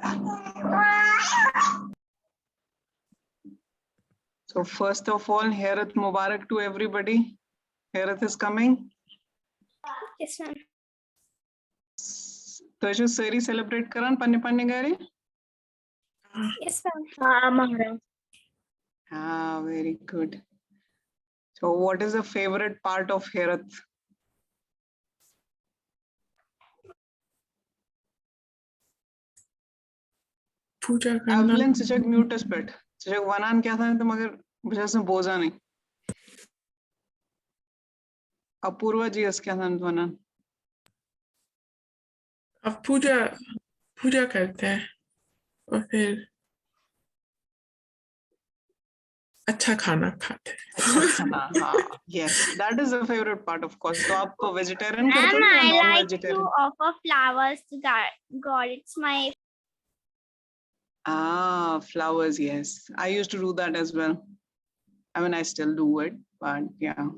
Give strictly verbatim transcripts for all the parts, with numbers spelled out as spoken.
So first of all, Herath Mubarak to everybody. Herath is coming. Yes, ma'am. تُہۍ چھِو سٲری celebrate کران پننہِ پننہِ گرِ؟ Yes, ma'am. Ah, Mahara. Ah, very good. So what is the favorite part of Herath? پوٗجا کرنا۔ ایولن، ژٕ چھکھ میوٗٹس پٮ۪ٹھ، ژٕ چھکھ ونان کیٛاہ تام تہٕ مگر بہٕ چھس نہٕ بوزانٕے۔ اپوٗروا جی ٲس کیٛاہ تام ونان۔ اب پوجا پوجا کرتے ہیں اور پھر اچھا کھانا کھاتے ہیں۔ اچھا کھانا، ہاں، yes, that is the favorite part, of course. تو آپ کو ویجیٹیرین کرتے Ma'am, ہو یا I non like to vegetarian? offer flowers to God. God, it's my Ah, flowers, yes. I used to do that as well. I mean, I still do it, but yeah.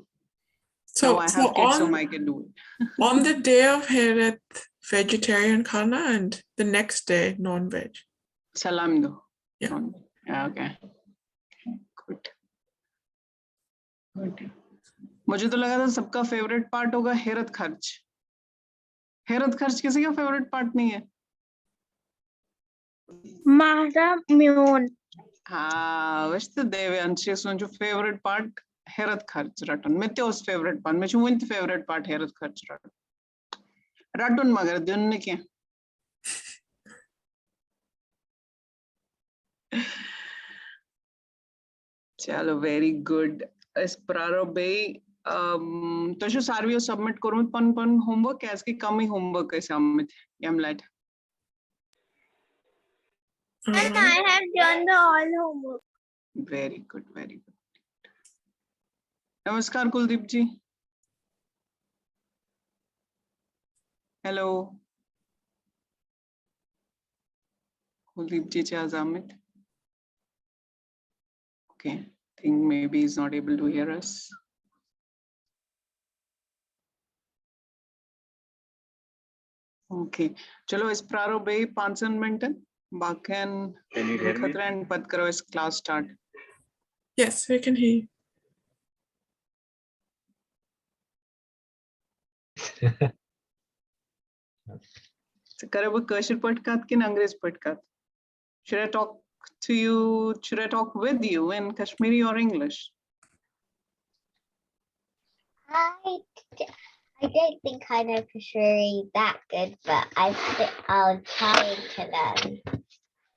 So, Now I so have kids, so on, I can do it. On the day of Herath, vegetarian khana, and the next day, non-veg. Salam do. Yeah. Non-veg. Yeah, okay. Good. Good. मुझे तो लगा था सबका favourite part होगा हेरत खर्च। हेरत खर्च किसी का फेवरेट पार्ट नहीं है? Mahra Myon. ہاں، وٕچھ تہٕ دیویانشی سُنٛد چھُ فیورٹ پارٹ ہیرت خرچ رٹُن۔ مےٚ تہِ اوس فیورٹ پارٹ، مےٚ چھُ وُنہِ تہِ فیورٹ پارٹ ہیرت خرچ رٹُن۔ رٹُن مگر دیُن نہٕ کینٛہہ۔ چلو، ویری گڈ۔ أسۍ پرارو بیٚیہِ، ام، تۄہہِ چھُو ساروِیو سبمٹ کوٚرمُت پنُن پنُن ہوم ورک، کیازِ کہِ کمٕے ہوم ورک ٲسۍ آمٕتۍ ییٚمہِ لٹہِ۔ Ma'am, I have done the all homework. Very good, very good. नमस्कार कुलदीप जी। हेलो। कुलदीप जी, छा आज Amit? Okay, think maybe he's not able to hear us. Okay, چلو أسۍ پرارو بیٚیہِ پانٛژن منٹن باقین Can you hear me? خٲطرٕ and پتہٕ کرو أسۍ class start. Yes, we can hear you. ژٕ کرے بہٕ کٲشِر پٲٹھۍ کتھ کِنہٕ انگریزی پٲٹھۍ کتھ؟ Should I talk to you, should I talk with you in Kashmiri or English? I, I don't think I know Kashmiri that good, but I think I'll try to learn.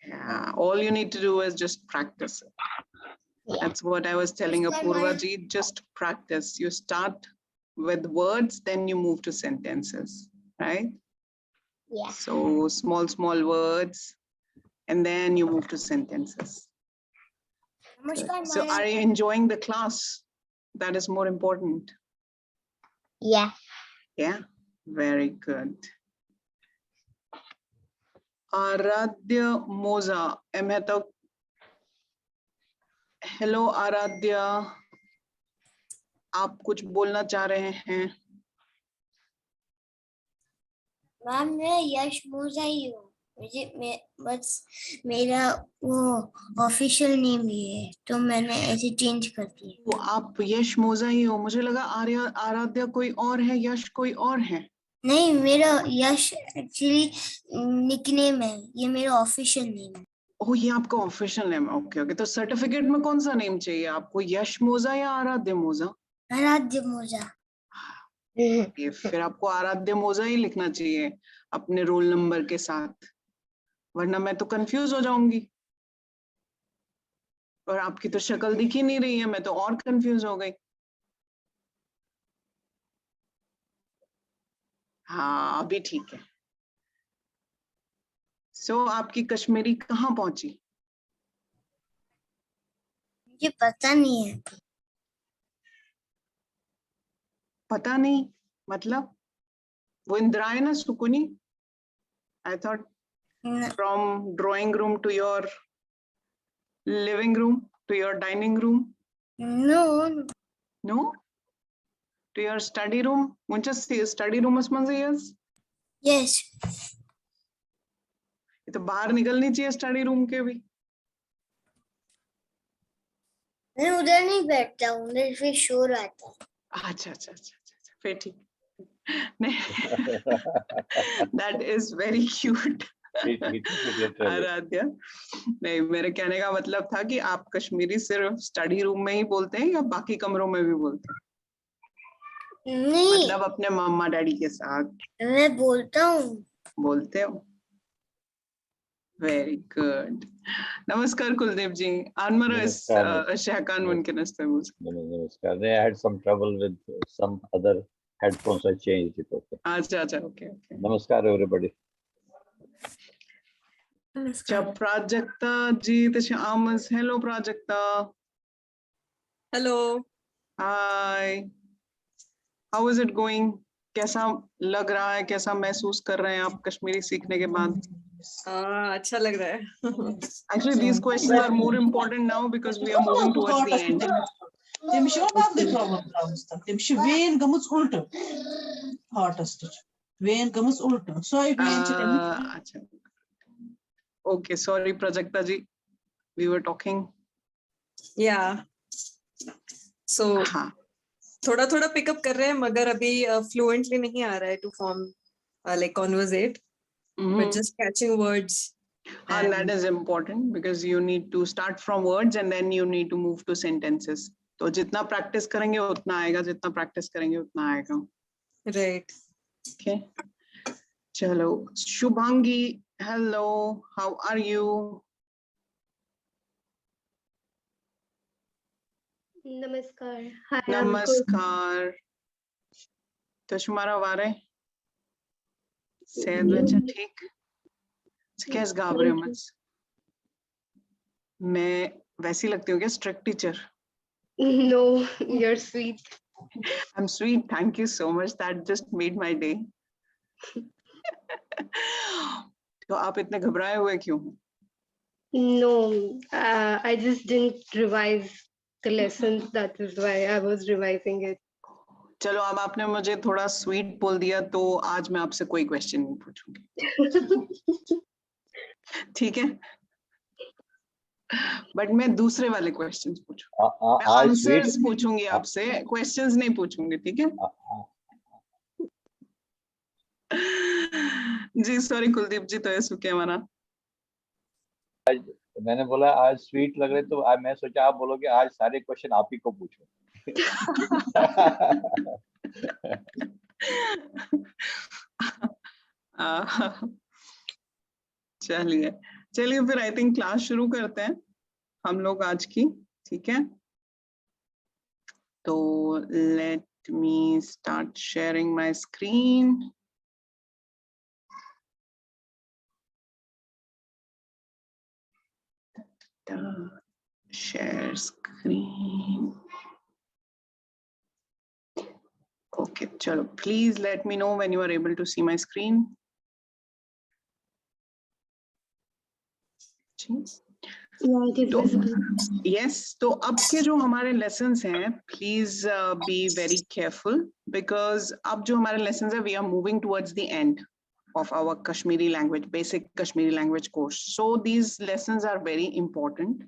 Yeah, all you need to do is just practice it. Yeah. That's what I was telling It's like Apurva my- ji, just practice. You start with words, then you move to sentences, right? Yeah. So small, small words, and then you move to sentences. Namaskar, So ma'am. are you enjoying the class? That is more important. Yeah. Yeah, very good. Aradhya Moza, am I talk-, hello Aradhya, आप कुछ बोलना चाह रहे हैं? Ma'am, मैं यश मोजा ही हूँ। मुझे मैं बस मेरा वो ऑफिशियल नेम ये है, तो मैंने ऐसे चेंज कर दिया। वो आप यश मोजा ही हो, मुझे लगा आर्या, आराध्या कोई और है, यश कोई और है। नहीं, मेरा यश एक्चुअली निकनेम है, ये मेरा ऑफिशियल नेम है। ओह, ये आपका ऑफिशियल नेम है। Okay, okay. तो सर्टिफिकेट में कौन सा नेम चाहिए आपको, यश मोजा या आराध्य मोजा? आराध्य मोजा। ये फिर आपको आराध्य मोजा ही लिखना चाहिए अपने रोल नंबर के साथ, वरना मैं तो कंफ्यूज हो जाऊंगी। और आपकी तो शक्ल दिख ही नहीं रही है, मैं तो और कंफ्यूज हो गई। हाँ, अभी ठीक है। सो, आपकी कश्मीरी कहाँ पहुंची? मुझे पता नहीं है। पता नहीं, मतलब वो इंद्रायण सुकुनी। I thought न- from drawing room to your living room to your dining room. No. No? To your study room. وۄنۍ چھَس study roomس منٛزٕے حظ۔ Yes. तो बाहर निकलनी चाहिए स्टडी रूम के भी। मैं उधर नहीं बैठता हूँ, उधर फिर शोर आता है। अच्छा अच्छा अच्छा अच्छा अच्छा, फिर ठीक। नहीं, that is very cute. He, he took it literally. Aaradhya, नहीं, मेरे कहने का मतलब था कि आप कश्मीरी सिर्फ स्टडी रूम में ही बोलते हैं या बाकी कमरों में भी बोलते हैं? नहीं, मतलब अपने मम्मा डैडी के साथ मैं बोलता हूँ। बोलते हो? Very good. नमस्कार कुलदीप जी. Anmara is नमस्कार. uh, Shahkan नमस्कार. mumkin hai. नम- नमस्कार. नहीं, I had some trouble with some other headphones. I changed it. Okay. अच्छा अच्छा, ओके ओके. नमस्कार everybody. अच्छा, प्राजक्ता जी, तो शामस. Hello Prajakta. Hello. Hi. How is it going? कैसा लग रहा है, कैसा महसूस कर रहे हैं आप कश्मीरी सीखने के बाद? हाँ, अच्छा लग रहा है. Actually, these questions are more important now because we are moving towards the end. تٔمِس چھِ یِوان بدلٕے problem ترٛاونَس تَتھ. تٔمِس چھِ vein گٔمٕژ اُلٹہٕ heartس تہِ چھِ vein گٔمٕژ اُلٹہٕ. سۄے vein چھِ تٔمِس Uh, अच्छा. Okay, sorry, Prajakta ji. We were talking. Yeah. So हाँ. थोड़ा थोड़ा पिकअप कर रहे हैं, मगर अभी फ्लुएंटली नहीं आ रहा है to form, like, conversate, but Mhm. just catching words. And that is important because you need to start from words and then you need to move to sentences. तो जितना प्रैक्टिस करेंगे उतना आएगा, जितना प्रैक्टिस करेंगे उतना आएगा. Right. Okay. चलो, Shubhangi, hello, how are you? नमस्कार. Hi, I'm good. नमस्कार. तो शुमारा वारे? सेहत बच्चा ठीक? कैसे घाबरे मत? मैं वैसी लगती हूँ क्या, strict teacher? No, you're sweet. I'm sweet. Thank you so much. That just made my day. तो आप इतने घबराए हुए क्यों हो? No, uh, I just didn't revise the lessons. That is why I was revising it. चलो, अब आपने मुझे थोड़ा स्वीट बोल दिया, तो आज मैं आपसे कोई क्वेश्चन नहीं पूछूंगी, ठीक है? बट मैं दूसरे वाले क्वेश्चंस पूछूंगी, आ, आ, मैं आज आंसर्स स्वीट पूछूंगी आपसे, क्वेश्चंस नहीं पूछूंगी, ठीक है? आ, आ, जी सॉरी कुलदीप जी, तो ऐसो क्या माना? मैंने बोला आज स्वीट लग रहे, तो आज मैं सोचा आप बोलोगे आज सारे क्वेश्चन आप ही को पूछो. आ, चलिए, चलिए फिर आई थिंक क्लास शुरू करते हैं हम लोग आज की, ठीक है? तो let me start sharing my screen. Share screen. Okay, चलो, please let me know when you are able to see my screen. जी. Yeah, it is तो visible. यस, तो अब के जो हमारे लेसंस हैं, please be very careful because अब जो हमारे लेसंस है, we are moving towards the end of our Kashmiri language, basic Kashmiri language course. So these lessons are very important.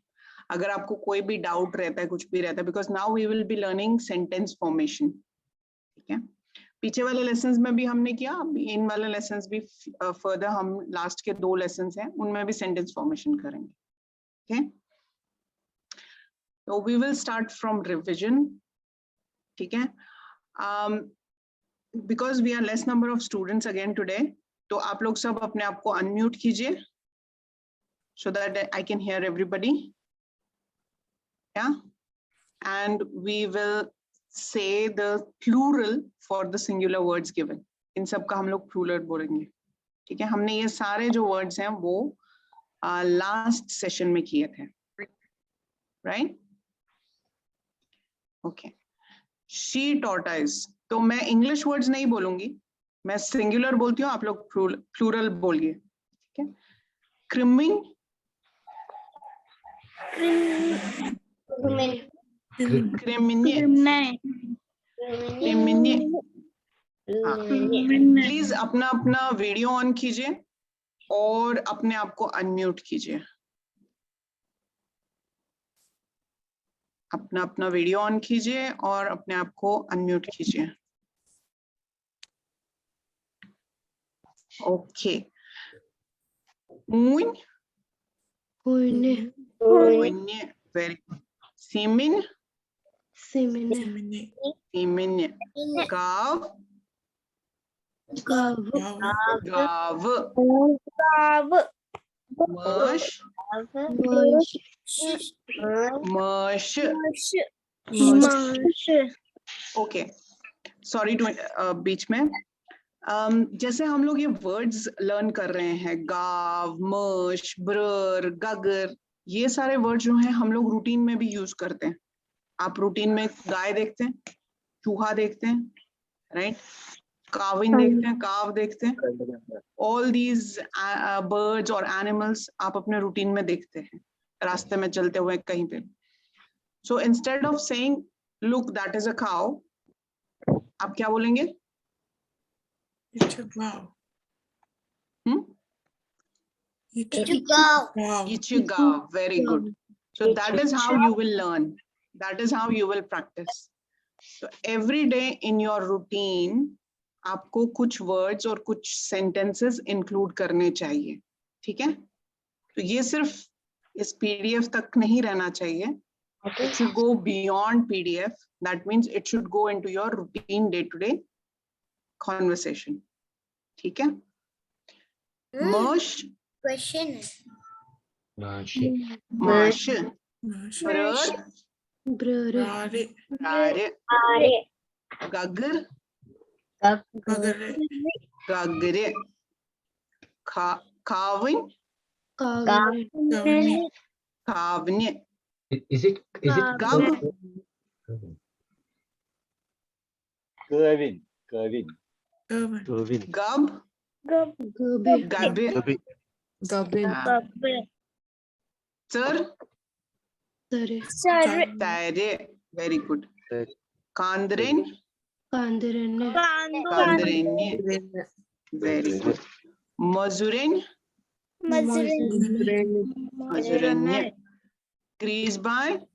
अगर आपको कोई भी डाउट रहता है, कुछ भी रहता है, because now we will be learning sentence formation, ठीक है? पीछे वाले लेसंस में भी हमने किया, अब इन वाले लेसंस भी फर्दर हम लास्ट के दो लेसंस हैं, उनमें भी सेंटेंस फॉर्मेशन करेंगे, ठीक है? तो we will start from revision, ठीक है? Um, because we are less number of students again today, तो आप लोग सब अपने आप को अनम्यूट कीजिए so that I can hear everybody. Yeah, and we will say the plural for the singular words given. इन सब का हम लोग प्लूरल बोलेंगे, ठीक है? हमने ये सारे जो वर्ड्स हैं वो लास्ट सेशन में किए थे, right? Okay, she taught us. तो मैं इंग्लिश वर्ड्स नहीं बोलूंगी, मैं सिंगुलर बोलती हूँ, आप लोग प्लूरल बोलिए, ठीक है? क्रिमिंग Criminal. क्रिमिनियस, क्रिमिनियस. प्लीज अपना अपना वीडियो ऑन कीजिए. और अपने आप को अनम्यूट कीजिए। अपना अपना वीडियो ऑन कीजिए और अपने आप को अनम्यूट कीजिए। ओके। ऊन। Uni. ऊन। Very good. सीमिन। Simini. सीमिन। गाव। Gav. गाव। Gav. मश। Mash. मश। Mash. ओके, सॉरी टू बीच में। um, जैसे हम लोग ये वर्ड्स लर्न कर रहे हैं, गाव, मश, ब्रर, गगर, ये सारे वर्ड जो हैं हम लोग रूटीन में भी यूज करते हैं। आप रूटीन में गाय देखते हैं, चूहा देखते हैं, राइट? काविन देखते हैं, काव देखते हैं। All these birds और एनिमल्स आप अपने रूटीन में देखते हैं, रास्ते में चलते हुए कहीं पे। So instead of saying, "Look, that is a cow," आप क्या बोलेंगे? Ichigaw. Hmm? Ichi- Ichigaw. Wow. Ichigaw. Very good. So that is how you will learn. That is how you will practice. So every day in your routine, आपको कुछ words और कुछ sentences include करने चाहिए, ठीक है? तो ये सिर्फ इस पीडीएफ तक नहीं रहना चाहिए। It should go beyond P D F. That means it should go into your routine day to day conversation. ठीक है? मश, Question. मश, Mash. ब्रर, Brother. Rare. रारे, Are. Ghaggar, Gagare. गगरे, खा, खाविन, Kavin. Gavane. खावने, Is it, is it गब, Kavin, Kavin. Gavane. Kavin? गब, Gabe. गबे, Gabe. Gabe. हाँ। सर, Sare. Sare. तारे, वेरी गुड। कांद्रेन, Kandarane. कांद्रेन, वेरी गुड। मजुरेन, Mazurene. मजुरेन, ग्रीस बाय,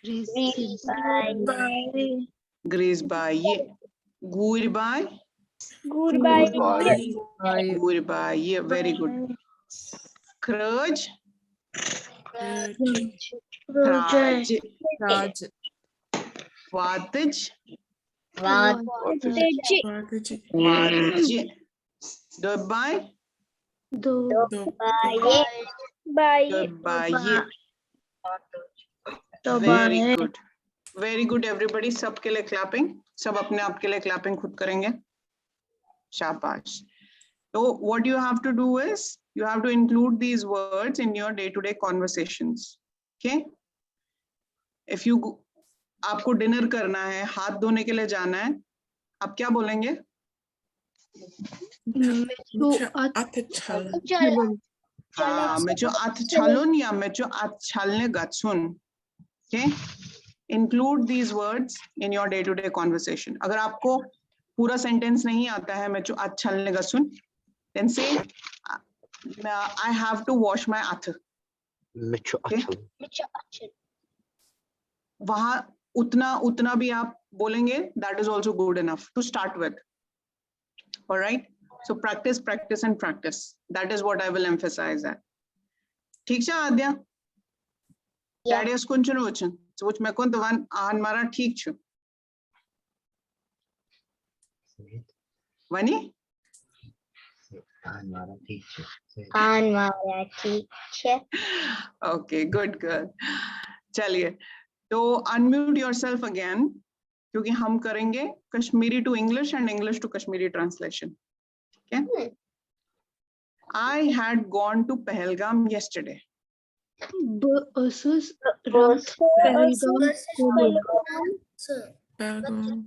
Rizki. ग्रीस बाय, गूर बाय, Goodbye. गूर बाय, वेरी गुड। ख्रज, Rage. ख्राज, Raj. वातज, Vataji. Vataji. वातज, दोबाय, Do. Do. Baye. Baye. दोबाय। Very good, very good everybody. सबके लिए क्लैपिंग, सब अपने आप के लिए क्लैपिंग खुद करेंगे। शाबाश। So what you have to do is you have to include these words in your day to day conversations. Okay? If you, आपको डिनर करना है, हाथ धोने के लिए जाना है, आप क्या बोलेंगे? Mechu Mechu at atchal. chalun. हाँ, mechu at chalun या mechu at chalne gachun. Okay? Include these words in your day to day conversation. अगर आपको पूरा सेंटेंस नहीं आता है, mechu at chalne gachun, then say, "I have to wash my at." Mechu Okay. atchal. Mechu atchal. वहां उतना उतना भी आप बोलेंगे, that is also good enough to start with. All right? So practice, practice and practice. That is what I will emphasize at. ठीक छ आद्या? Yeah. Dad is kunchun uchun. So which me kun the one an mara ठीक छु. Vani? An mara teacher. An mara teacher. Okay, good girl. चलिए, तो unmute yourself again, क्योंकि हम करेंगे Kashmiri to English and English to Kashmiri translation. ठीक है? I had gone to Pahalgam yesterday. Bı-, ıssız rant Pahalgam. Pahalgam.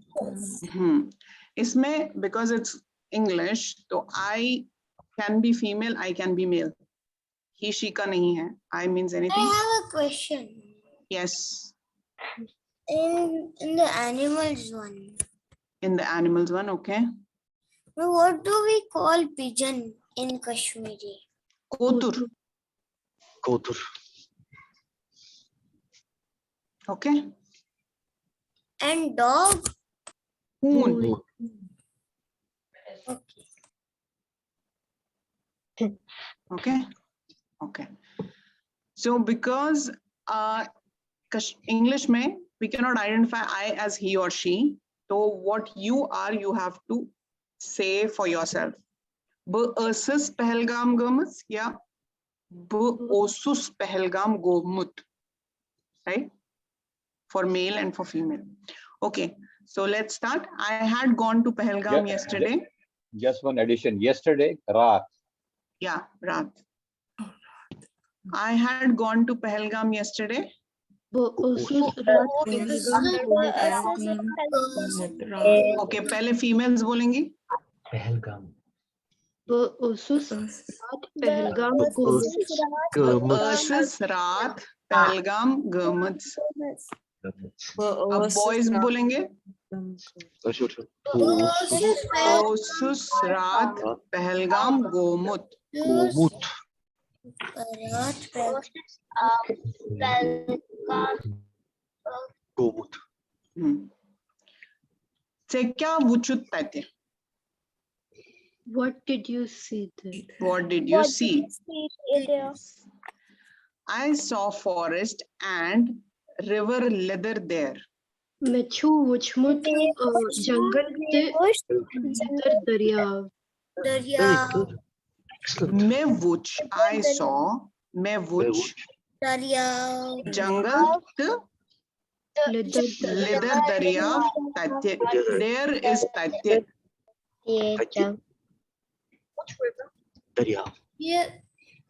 हम्म, इसमें because it's English, तो I can be female, I can be male. He she का नहीं है. I means I anything. Have a question. Yes, In in the animals one, in the animals one, okay. Now, what do we call pigeon in Kashmiri? کوتُر. کوتُر. Okay. And dog. ہوٗن. Okay. Okay. Okay. So because uh, Kash- English mein, we cannot identify I as he or she. So what you are, you have to say for yourself. بہٕ ٲسٕس پہلگام گٔمٕژ یا بہٕ اوسُس پہلگام گوٚمُت. Right? For male and for female. Okay. So let's start. I had gone to Pahalgam Yeah, yesterday. Just one addition. Yesterday, راتھ. Yeah, راتھ. I had gone to Pahalgam yesterday. بہٕ اوسُس راتھ پہلگام گوٚمُت۔ Okay, पहले females बोलेंगी. پہلگام. بہٕ اوسُس راتھ پہلگام گوٚمُت۔ گٔمٕژ. ٲسٕس راتھ پہلگام گٔمٕژ. گٔمٕژ. अब boys बोलेंगे. أسۍ وٕچھو. اوسُس راتھ پہلگام گوٚمُت. گوٚمُت. راتھ پہلگام گوٚمُت. ہم۔ ژےٚ کیٛاہ وُچھُتھ تتہِ؟ What did you see there? What did you see? I saw forest and river leather there. مےٚ چھُ وُچھمُت، آ، جنگل تہٕ لیٚدر دٔریاو۔ دٔریاو۔ مےٚ وُچھ، I saw، مےٚ وُچھ دٔریاو۔ جنگل تہٕ لیٚدر دٔریاو۔ لیٚدر دٔریاو تتہِ۔ There is تتہِ۔ تتہِ. دٔریاو. یہ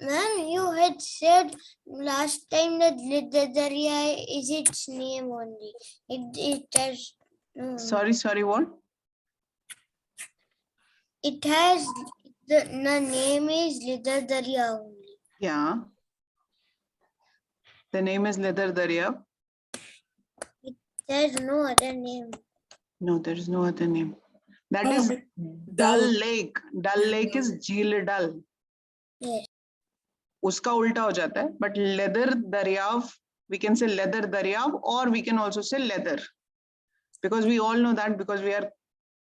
ma'am, you had said last time that Lidadarya is its name only. It it has no. Sorry, sorry, what? It has the, the name is Lidadarya only. Yeah. The name is Leather Darya. There's no other name. No, there is no other name. That is Dal Lake. Dal Lake is Jheel Dal. Yes. उसका उल्टा हो जाता है, but Leather Daryav, we can say Leather Daryav, or we can also say Leather, because we all know that, because we are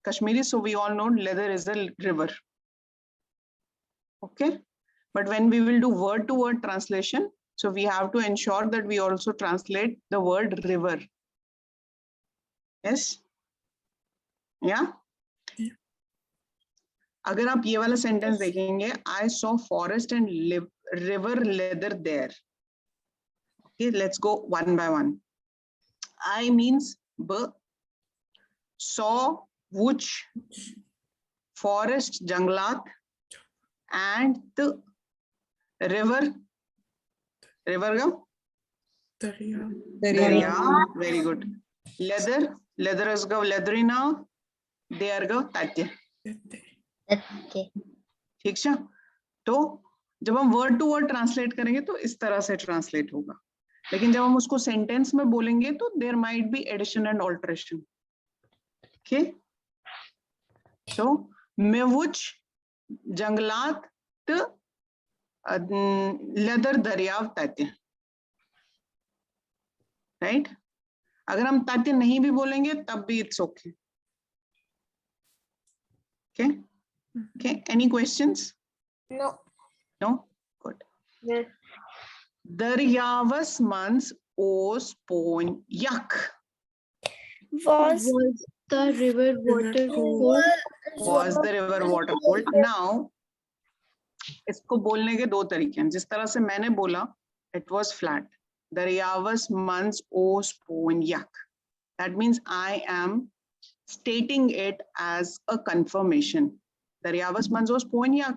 Kashmiri, so we all know Leather is a river. Okay, but when we will do word to word translation, so we have to ensure that we also translate the word river. Yes. Yeah. अगर आप ये वाला sentence देखेंगे, I saw forest and river leather there. Okay, let's go one by one. I means ب, saw, وُچھ, forest, جنگلات, and the river, river گو دریا. Very good. Leather, leather گو لیٚدرٕے ناو, there گو تتہِ. ٹھیک چھا؟ تو جب ہم ورڈ ٹو ورڈ ٹرانسلیٹ کریں گے تو اس طرح سے ٹرانسلیٹ ہوگا, لیکن جب ہم اس کو سینٹینس میں بولیں گے تو there might be addition and alteration. Okay, so مےٚ وُچھ جنگلات تہٕ لیٚدر دٔریاو تتہِ. Right? اگر ہم تتہِ نہیں بھی بولیں گے تب بھی it's okay. Okay. Okay, any questions? No. No? Good. دٔریاوس منٛز اوس پونۍ یخ. Was Was the river water cold? Was the river water cold? Now, इसको बोलने के दो तरीके हैं. जिस तरह से मैंने बोला, it was flat. دٔریاوس منٛز اوس پونۍ یخ. That means I am stating it as a confirmation. دٔریاوس منٛز اوس پونۍ یخ.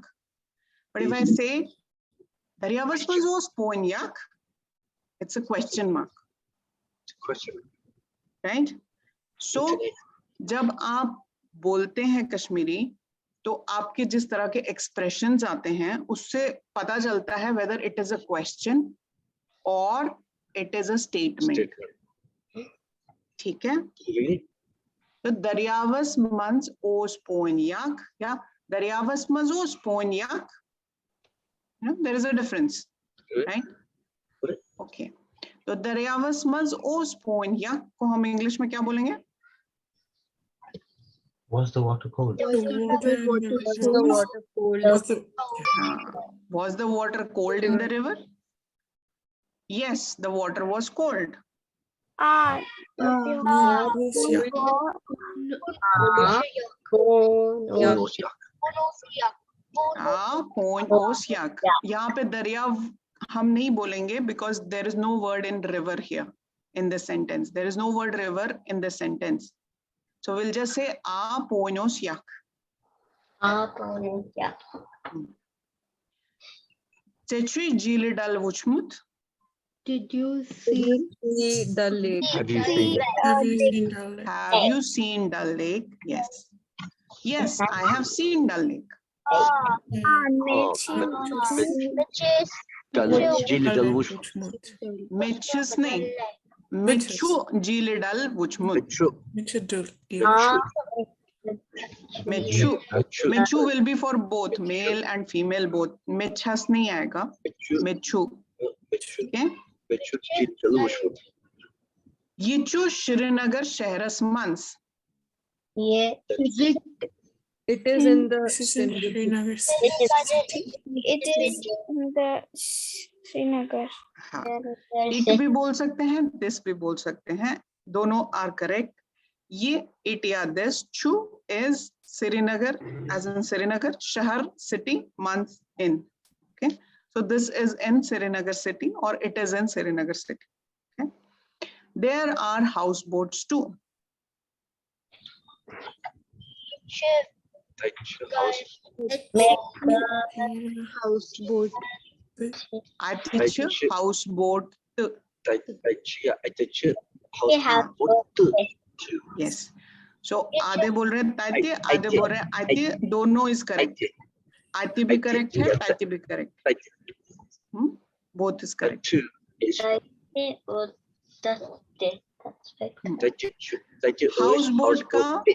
But if I say, دٔریاوس منٛز اوس پونۍ یخ, it's a question mark. Question. Right? So, जब आप बोलते हैं कश्मीरी, तो आपके जिस तरह के एक्सप्रेशंस आते हैं, उससे पता चलता है whether it is a question or it is a statement. Statement. ठीक है? Really? तो दरियावस मंज ओस पोन यख या दरियावस मंज ओस पोन यख. You know, there is a difference, right? Okay. तो दरियावस मंज ओस पोइन यक को हम इंग्लिश में क्या बोलेंगे? Was the water cold? Was the water cold? Was the water cold in the river? Yes, the water was cold. Ah, Ah, yes, yeah. Oh, no, yeah. Ah, poin os yak. यहाँ पे दरिया हम नहीं बोलेंगे because there is no word in river here in this sentence. There is no word river in this sentence. So we'll just say a poin os yak. Ah, poin os yak. Tzechwi jili dal wuchmut. Did you see See the lake. Have you seen? Have you seen Dal Lake? Have you seen Dal Lake? Yes. Yes, I have seen Dal Lake. Ah, Oh, Mitch's Dal, Mitch's Jili Dal Dal Wuch. Wuchmut. Mitch's नहीं. Mitchu jili dal wuchmut. Mitchu. Mitch's Dal. Mitchu. Ah, Mitchu. Mitchu. Mitchu will be for both male and female both. Mitchas नहीं आएगा. Mitchu. Mitchu. Mitchu. Okay. Mitchu Jili Dal Wuchmut. Yichu Srinagar shehras mans. yeah. Is it? It is in the This is in Sindhu. Srinagar. It is, it is in the Srinagar. हाँ. It भी बोल सकते हैं, this भी बोल सकते हैं, दोनों are correct. ये it या this chu is Srinagar, as in Srinagar, shahar, city, month, in. Okay, so this is in Srinagar city or it is in Srinagar city. Okay, there are houseboats too. Mitchu house. Houseboat. Atichu houseboat. Mitchu. Mitchu. House. They have Boat. Yes. So आधे बोल रहे हैं ताइते, आधे बोल रहे हैं आइते, दोनों is correct. आइते भी correct है, ताइते भी correct. Hmm, both is correct. Mitchu is Or that's it. That's it. Mitchu. Mitchu. Houseboat का Houseboat.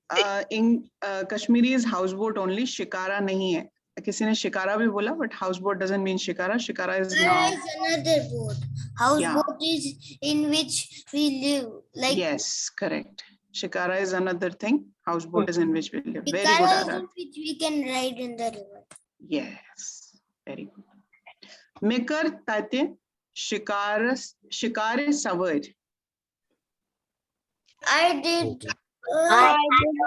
uh, in uh, Kashmiri is houseboat only, shikara नहीं है. किसी ने शिकारा भी बोला, but houseboat doesn't mean shikara. Shikara is There now. is another boat. Houseboat is in which we live. Like Yes, correct. Shikara is another thing. Houseboat is in which we live. Very good, shikara is Ara. In which we can ride in the river. Yes, very good. Mikar tate shikara shikare savar. I did. I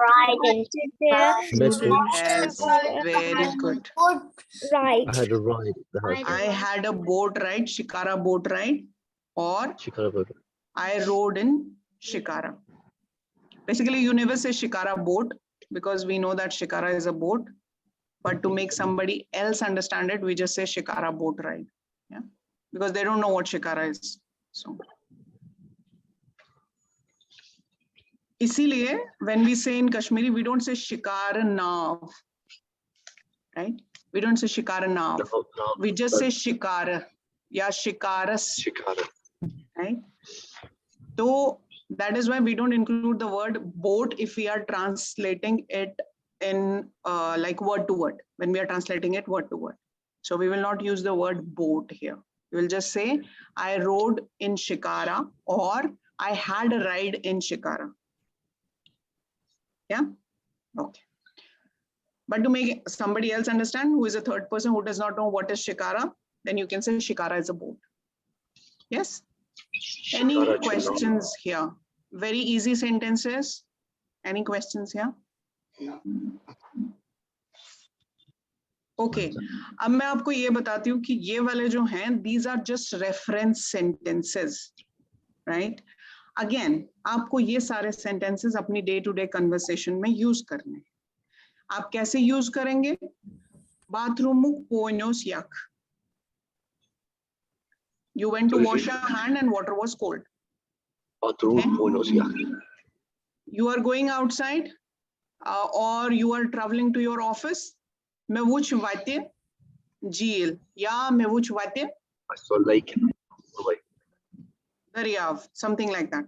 ride in Yes, very good. Boat. Right. I had a ride. The house. I had a boat ride, shikara boat ride, or Shikara boat. I rode in shikara. Basically, you never say shikara boat because we know that shikara is a boat. But to make somebody else understand it, we just say shikara boat ride. Yeah, because they don't know what shikara is. So, इसीलिए when we say in Kashmiri, we don't say shikar nav, right? We don't say shikar nav. No, no. We just say shikar, yeah, shikaras, Shikara. right? So that is why we don't include the word boat if we are translating it in uh, like word to word, when we are translating it word to word. So we will not use the word boat here. We will just say, I rode in shikara or I had a ride in shikara. Yeah? Okay. But to make somebody else understand who is a third person who does not know what is shikara, then you can say shikara is a boat. Yes? Any Shikara, questions here? Very easy sentences. Any questions here? Okay, अब मैं आपको ये बताती हूँ कि ये वाले जो हैं, these are just reference sentences, right? Again, आपको ये सारे sentences अपनी day to day conversation में use करने हैं. आप कैसे use करेंगे? Bathroom poinos yak. You went to wash your hand and water was cold. Bathroom Okay. Poinos yak. You are going outside uh, or you are traveling to your office. Mewuch vate jil ya mewuch vate I saw lake. Like, daryav, something like that,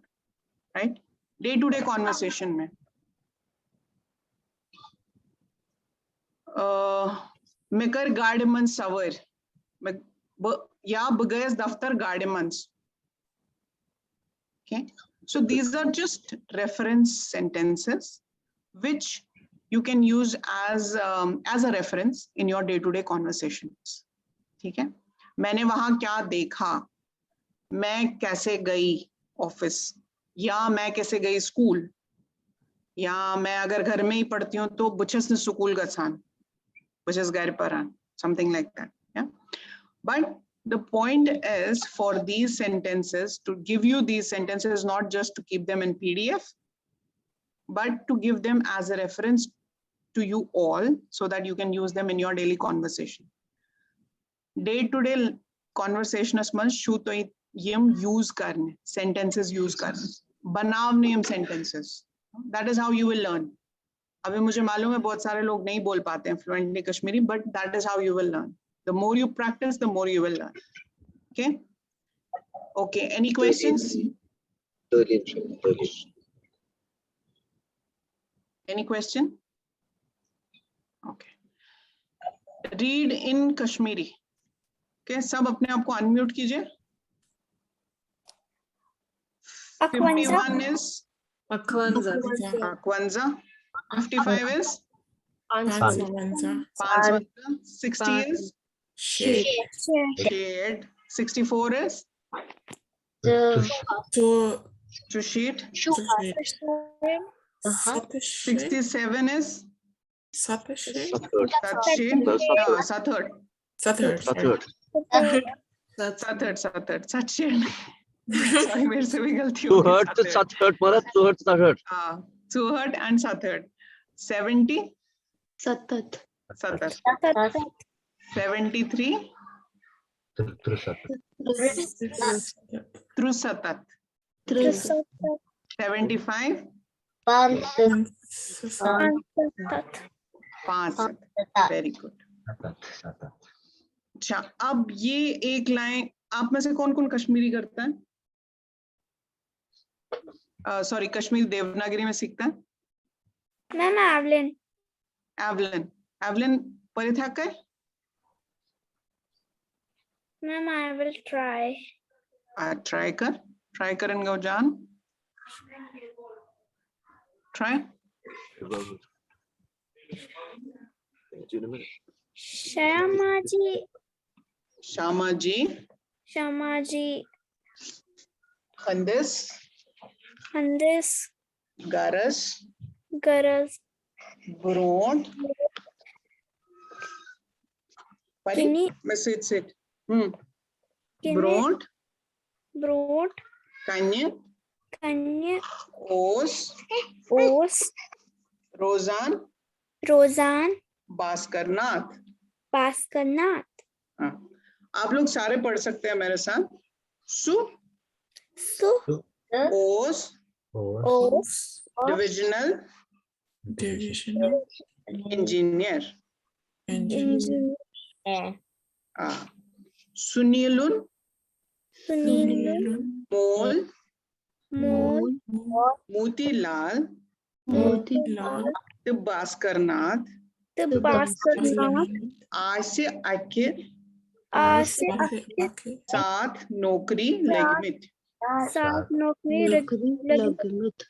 right? Day to day conversation mein. Uh, مےٚ کٔر گاڑِ منٛز سوٲرۍ، مےٚ بہٕ یا بہٕ گٔیَس دفتر گاڑِ منٛز. Okay, so these are just reference sentences which you can use as um, as a reference in your day to day conversations. ठीक है, मैंने वहां क्या देखा, मैं कैसे गई ऑफिस, या मैं कैसे गई स्कूल, या मैं अगर घर में ही पढ़ती हूँ तो بہٕ چھَس نہٕ سکوٗل گژھان، بہٕ چھَس گرِ پران, something like that. Yeah, but the point is for these sentences, to give you these sentences, not just to keep them in P D F, but to give them as a reference to you all so that you can use them in your daily conversation. Day to day conversationس منٛز چھُو تۄہہِ یِم use کرنہِ, sentences use کرنہِ, بناونہِ یِم sentences. That is how you will learn. ابھی مجھے معلوم ہے بہت سارے لوگ نہیں بول پاتے ہیں fluently Kashmiri, but that is how you will learn. The more you practice, the more you will learn. Okay? Okay, any questions? Any question? Okay. Read in Kashmiri. Okay, सब अपने आप को unmute कीजिए. Fifty-one is اکونزہ. اکونزہ. Fifty-five is پانٛژونزہ. پانٛژونزہ. Sixty is شیٹھ. شیٹھ. Sixty-four is ژۄ ژُشیٖٹھ. ستہٕ شیٹھ. Sixty-seven is ستہٕ شیٹھ. ستشیٖٹھ. آ, ستہٲٹھ. ستہٲٹھ. ستہٲٹھ. ستہٲٹھ, ستہٲٹھ, ستشیٖٹھ. Sorry, मेरे से भी गलती हो गई. ژُہٲٹھ تہٕ ستہٲٹھ مطلب ژُہٲٹھ تہٕ ستہٲٹھ. آ, ژُہٲٹھ and ستہٲٹھ. Seventy, ستتھ. ستتھ. Seventy-three, تہٕ ترٛسَتھ. ترٛسَتتھ. ترٛسَتھ. Seventy-five, پانٛژھ. پانٛژھ. Very good. اچھا, اب یہ ایک لائن, آپ میں سے کون کون کشمیری کرتا ہے؟ سوری, کشمیری دیوناگری میں سیکھتا ہے؟ میم ایولن. ایولن. ایولن, پٔرِتھ ہٮ۪کہٕ؟ میم آئی ول ٹرائی. آ, ٹرائی کر, ٹرائی کر ان گو جان. ٹرائی. شیاماجی. شاماجی. شیاماجی. ہندس. ہندس. گرس. گرس. برونٹھ. پری, کنی. میں سۭتۍ سۭتۍ. ہم. کنی. برونٹھ. برونٹھ. کنہِ. کنہِ. اوس. اوس. روزان. روزان. باسکر ناتھ. باسکر ناتھ. ہاں. آپ لوگ سارے پڑھ سکتے ہیں میرے ساتھ. سُہ. سُہ. اوس. اوس. Divisional Divisional Engineer. Engineer. آ. سُنیٖلُن. سُنیٖلُن. مول. مول. موتی لال. موتی. لال. تہٕ باسکر ناتھ. تہٕ باسکر ناتھ. آسہِ اکہِ. آسہِ. اکہِ. ساتھ نوکری لٔگمٕتۍ. ساتھ نوکری. نوکری لگمت.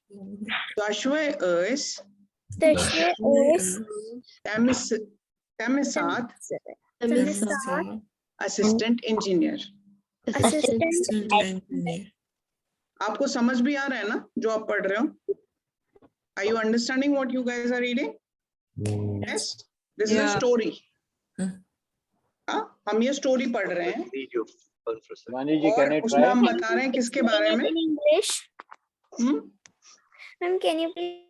دۄشوے ٲسۍ. دۄشوے ٲسۍ. تمہِ س-، تمہِ ساتھ. تمہِ ساتھ. Assistant Engineer. Assistant. Assistant Engineer. آپ کو سمجھ بھی آ رہا ہے نا جو آپ پڑھ رہے ہو؟ Are you understanding what you guys are reading? Yes. This is a story. ہاں, ہم یہ اسٹوری پڑھ رہے ہیں. Vani ji, can I اور اس میں try? ہم بتا رہے ہیں کس کے بارے میں. English. Hum. Ma'am, can you please,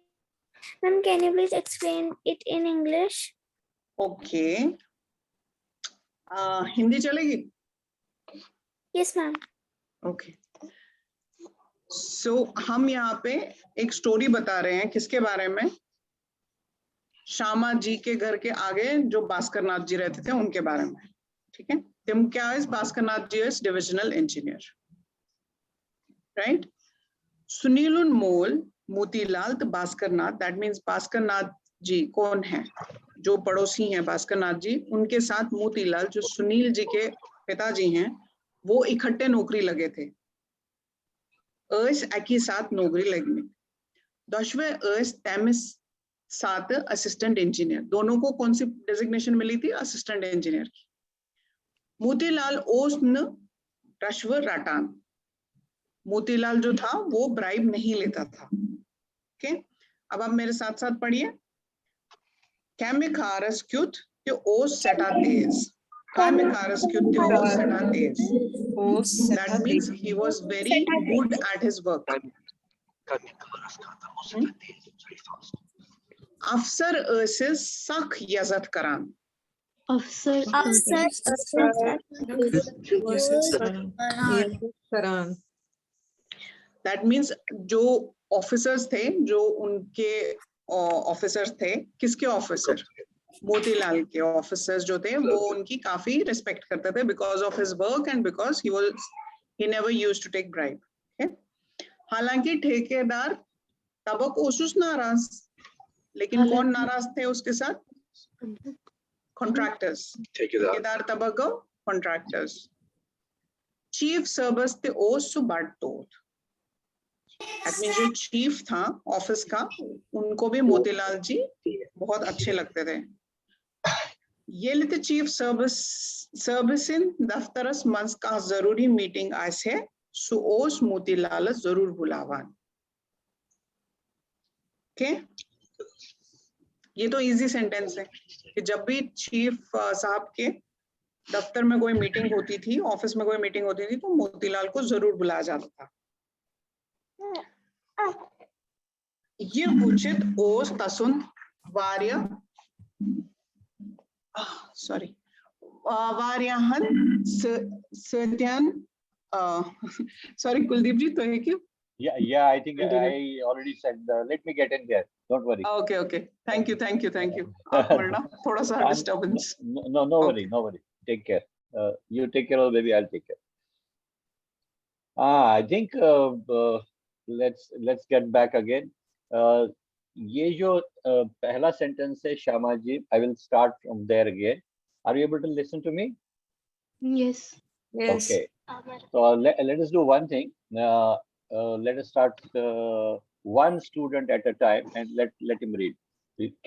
ma'am, can you please explain it in English? Okay. Hindi چلے گی؟ Yes, ma'am. اوکے. سو ہم یہاں پہ ایک اسٹوری بتا رہے ہیں. کس کے بارے میں؟ شاما جی کے گھر کے آگے جو بھاسکر ناتھ جی رہتے تھے ان کے بارے میں. ٹھیک ہے, تم کیا ہے؟ بھاسکر ناتھ جی از ڈویژنل انجینئر. رائٹ. سنیلُن مول موتی لال تہٕ بھاسکر ناتھ, that means بھاسکر ناتھ जी कौन है, जो पड़ोसी हैं भास्कर नाथ जी, उनके साथ मोतीलाल जो सुनील जी के पिताजी हैं, वो इकट्ठे नौकरी लगे थे। ٲسۍ اکی ساتھ نوکری لگمٕتۍ۔ دۄشوے ٲسۍ تمہِ ساتہٕ اسسٹنٹ انجینئر۔ दोनों को कौन सी डेजिग्नेशन मिली थी? असिस्टेंट इंजीनियर की। मोतीलाल اوس نہٕ رشوٕ رٹان۔ मोतीलाल जो था वो ब्राइब नहीं लेता था। ओके, अब आप मेरे साथ साथ पढ़िए। کمہِ کارس کیُتھ تہِ اوس سٮ۪ٹھاہ تیز۔ کمہِ کارس کیُتھ تہِ اوس سٮ۪ٹھاہ تیز۔ اوس That means he was very good at his work. افسر ٲسِس سخ یزتھ کران۔ افسر افسر کران۔ That means جو آفیسرز تھے، جو ان کے آفیسر تھے، کس کے آفیسر؟ موتی لال کے آفیسرز جو تھے وہ ان کی کافی ریسپیکٹ کرتے تھے because of his work and because he was he never used to take bribe. حالانکہ ٹھیکیدار طبق اوسُس ناراض، لیکن کون ناراض تھے اس کے ساتھ؟ کانٹریکٹرز۔ ٹھیکیدار طبق گو کانٹریکٹرز۔ چیف صٲبس تہِ اوس سُہ بڑٕ ٹوٹھ۔ That means جو چیف تھا آفس کا، ان کو بھی موتی لال جی بہت اچھے لگتے تھے۔ ییٚلہِ تہِ چیف صٲبس صٲبہٕ سٕنٛدِ دفترس منٛز کانٛہہ ضروٗری میٹنگ آسہِ ہے، سُہ اوس موتی لالس ضروٗر بُلاوان۔ اوکے، یہ تو ایزی سینٹینس ہے کہ جب بھی چیف صاحب کے دفتر میں کوئی میٹنگ ہوتی تھی، آفس میں کوئی میٹنگ ہوتی تھی، تو موتی لال کو ضرور بلایا جاتا تھا۔ یہ وُچھِتھ اوس تسُنٛد واریاہ سوری واریاہن سٲتھین۔ سوری کلدیپ جی، تُہۍ ہیٚکِو۔ Yeah, yeah, I think I already said, uh, let me get in there. Don't worry. Okay, okay. Thank you, thank you, thank you. آپ نا تھوڑا سا disturbance. No, no, no worry, no worry. Take care. Uh, you take care of the baby, I'll take care. Ah, I think uh, uh, let's let's get back again. Uh, یہ جو uh, پہلا sentence ہے Shama ji, I will start from there again. Are you able to listen to me? Yes. Yes. Okay. So let, let us do one thing. Uh, uh, let us start uh, one student at a time and let let him read.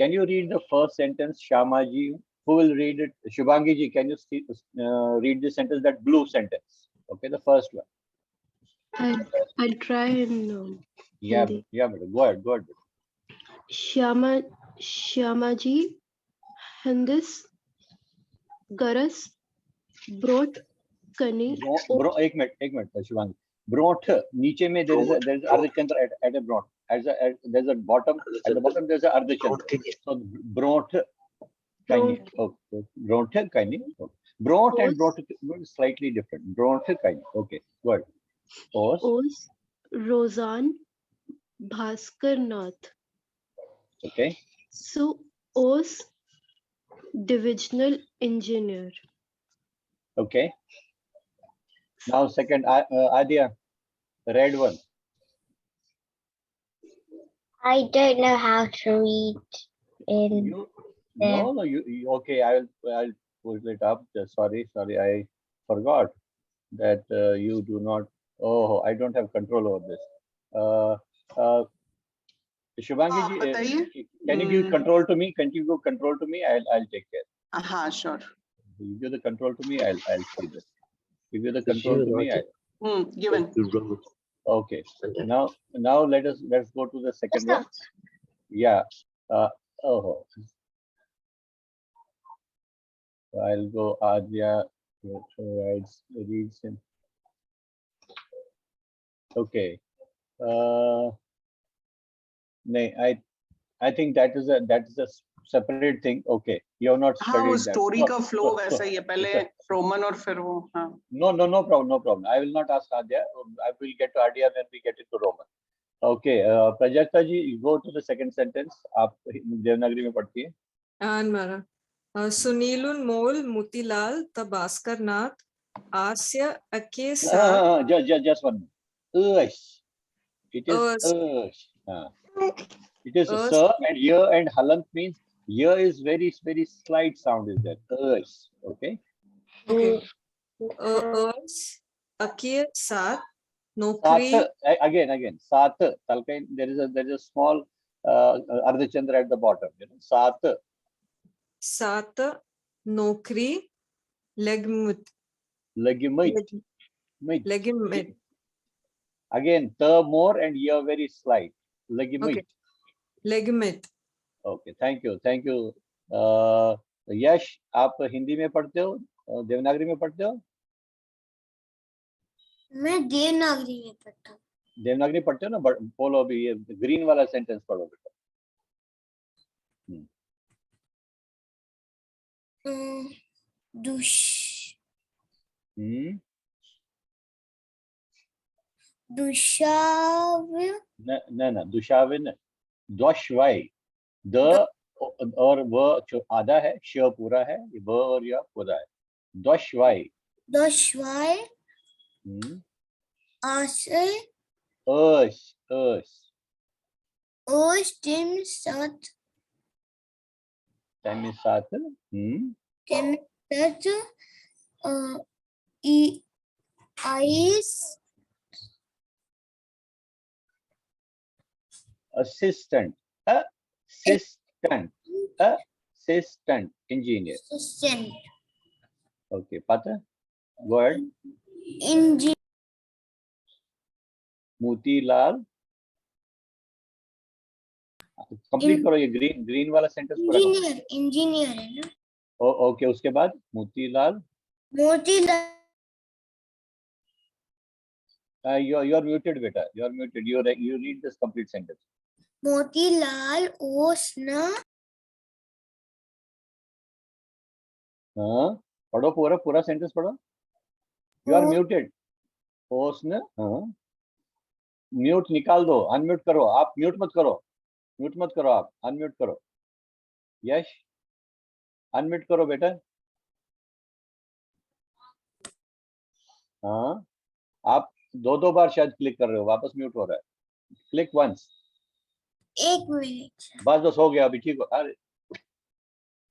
Can you read the first sentence, Shama ji? Who will read it? Shubhangi ji, can you see, uh, read the sentence, that blue sentence? Okay, the first one. I'll, I'll try and um, Yeah, Hindi. Yeah, madam. Go ahead, go ahead. Shyama Shyama ji हंदस गरस ब्रोट कनी Bro, bro, एक minute, एक minute, Shivangi. ब्रोठ नीचे में there is a, there is अर्धचंद्र at, at a ब्रोठ. As a, at, there's a bottom, at the bottom there's a अर्धचंद्र. So ब्रोठ कनी. Okay. ब्रोठ कनी. ब्रोठ and ब्रोठ is slightly different. ब्रोठ कनी. Okay. Good. Os. Os Rozan Bhaskar Nath. Okay. So Os divisional engineer. Okay. Now second, uh, Adya, red one. I don't know how to read in You, no, no, you, you, okay, I'll, I'll pull it up. Just sorry, sorry, I forgot that uh, you do not, oh, I don't have control over this. Uh, uh, Shubhangi हाँ, ji, uh, बताइए। can you give control to me? Can you give control to me? I'll, I'll take care. हाँ, sure. You give the control to me, I'll, I'll see this. You give the control to me, I'll, hmm, given. Okay. Now, now let us, let's go to the second one. Yeah. Uh, oh. I'll go Adya writes, reads in. Okay. Uh, nay, I, I think that is a, that is a separate thing. Okay. You have not हाँ, वो studied that. Story So- का flow so- वैसा so- ही है, पहले so- Roman और फिर वो। हाँ। No, no, no problem, no problem. I will not ask Adya. I will get to Adya when we get into Roman. Okay, uh, Prajakta ji, you go to the second sentence. आप देवनागरी में पढ़ती है. Anmara. Uh, Sunilun mol Mutilaal ta Bhaskar Nath asya ake sa. Uh, just, just, just one. Ush. It is Ush. ush. Uh. It is Us. Sir and Yar and Halant means Yar is very, very slight sound is there. Us. Okay. Okay. Uh, us, अके साथ, नौकरी, Sat, a- again, again. Sat. Talking, there is a there is a small uh, Ardhachandra at the bottom. You know, Sat. साथ, नौकरी, लगमित, Lagimit. लग- Mit. लगमित. Again, the more and Yar very slight. Lagimit. Okay. लगमित. Okay, thank you, thank you. Uh, यश, आप हिंदी में पढ़ते हो, uh, Devanagari में पढ़ते हो? मैं देवनागरी में पढ़ता हूँ। देवनागरी पढ़ते हो ना? बट बोलो अभी, ये ग्रीन वाला सेंटेंस पढ़ो बेटा। अम, दुष हम्म. दुशाव न न न दुशाविन, द्वश्वाई. द और व जो आधा है, श पूरा है, व और य पूरा है. द्वश्वाई. दशवाय हम्म. आसे अस अस ओस टिम सत तमिसात. हम्म. टिम सत अ, ई आइस Assistant. Assistant. Assistant engineer. Assistant Okay, पता? Word. इंजि मोतीलाल. कंप्लीट करो ये ग्रीन ग्रीन वाला सेंटेंस पूरा. इंजीनियर इंजीनियर है ना? ओके, उसके बाद Motilal. Motilal Uh, you are you are muted, beta. You are muted. You re- you read this complete sentence. Motilal ओस न हाँ, पढ़ो पूरा पूरा सेंटेंस पढ़ो. You are O- muted. ओस न हाँ. म्यूट निकाल दो, अनम्यूट करो. आप म्यूट मत करो, म्यूट मत करो, आप अनम्यूट करो. यश, अनम्यूट करो बेटा. हाँ, आप दो दो बार शायद क्लिक कर रहे हो, वापस म्यूट हो रहा है. Click once. एक मिनट. बस बस हो गया, अभी ठीक हो. अरे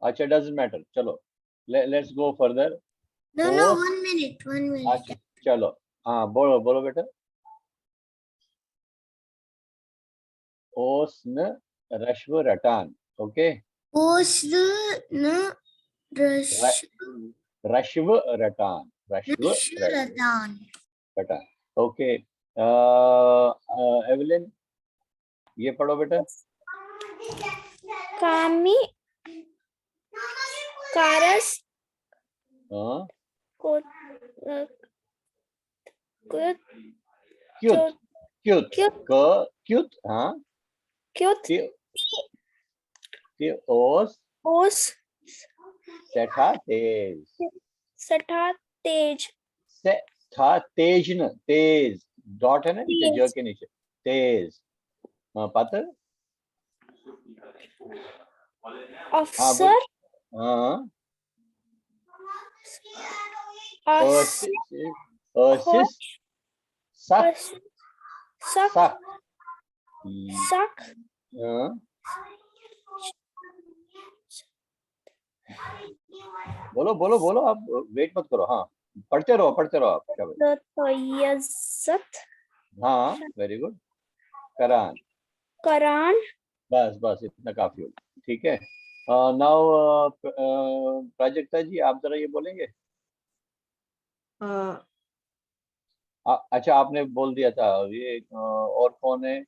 अच्छा, doesn't matter. चलो, let's go further. No, no, ओस- one minute, one minute. अच्छा, चलो. हाँ, बोलो बोलो बेटा. ओस न रश्व रटान. ओके. ओस न रश रश्व रटान. रश्व रश रदान. रटान. ओके. एवलिन, ये पढ़ो बेटा. कामी कारस हाँ. को अ, को- क्युत. क्युत. क्युत. क क्युत. हाँ. क्युत कि कि ओस ओस सेठा तेज. सठा तेज सेठा तेज न, तेज. डॉट है ना नीचे, ज तेज. के नीचे. तेज. हाँ, पता? हाँ, अफसर हाँ. अस- ओसिस. ओसिस. सक. अस- सक सक. हम्म, सक हाँ. बोलो बोलो बोलो, आप वेट मत करो. हाँ, पढ़ते रहो, पढ़ते रहो आप. शाबाश. तो यजत हाँ, वेरी गुड. करान. करान बस बस, इतना काफी होगा. ठीक है. नाउ प्राजक्ता जी, आप जरा ये बोलेंगे. अ, आ, अच्छा, आपने बोल दिया था ये. अ, और कौन है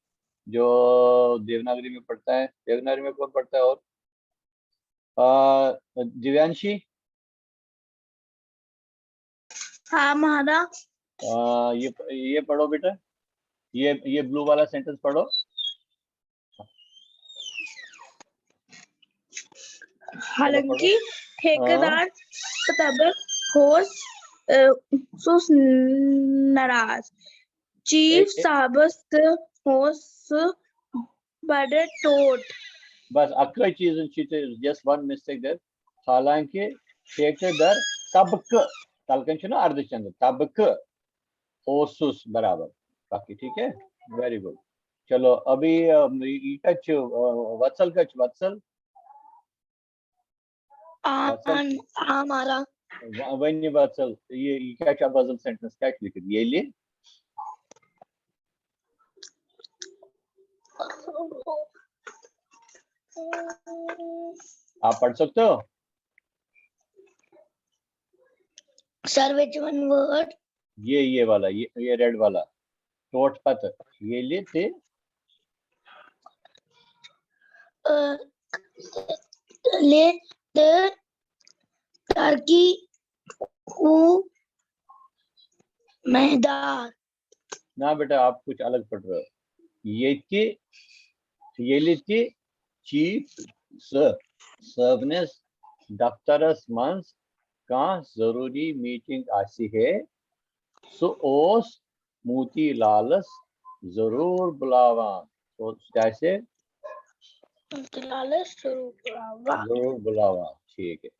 जो देवनागरी में पढ़ता है? देवनागरी में कौन पढ़ता है? और अ, दिव्यांशी. हाँ महाराज अ, ये ये पढ़ो बेटा, ये ये ब्लू वाला सेंटेंस पढ़ो. हालांकि ठेकेदार तब होस अ, सुस नाराज चीफ एक- एक- साहब होस बड़े टोट बस अक्कै चीज चीज, just one mistake there. हालांकि ठेकेदार तबक, तलकन छुना अर्धचंद, तबक ओसुस बराबर. बाकी ठीक है, वेरी गुड. چلو، ابھی، آ، یہ کتہِ چھُ، آ، وتسل کتہِ چھُ؟ وتسل؟ آ، وتسل؟ آ، مارا۔ و-، ؤنِو وتسل، یہ، یہ کیٛاہ چھُ اَتھ منٛز sentence کیٛاہ چھُ لیکھِتھ؟ ییٚلہِ، آپ پڑھ سکتے ہو؟ Sir, which one word? یہ، یہ والا، یہ، یہ red والا۔ ٹوٹھ پتہٕ، ییٚلہِ تہِ Uh, le the turkey who مہدار۔ نہ بیٹا، آپ کچھ الگ پڑھ رہے ہو۔ ییٚتہِ، ییٚلہِ تہِ چیف صٲب، صٲبنِس دفترس منٛز کانٛہہ ضروٗری میٖٹِنٛگ آسہِ ہے، سُہ اوس موتی لالس ضروٗر بُلاوان۔ سُہ، سُہ کیٛاہ آسہِ ہے؟ موتی لالس ضروٗر بُلاوان۔ ضروٗر بُلاوان۔ ٹھیٖک ہے۔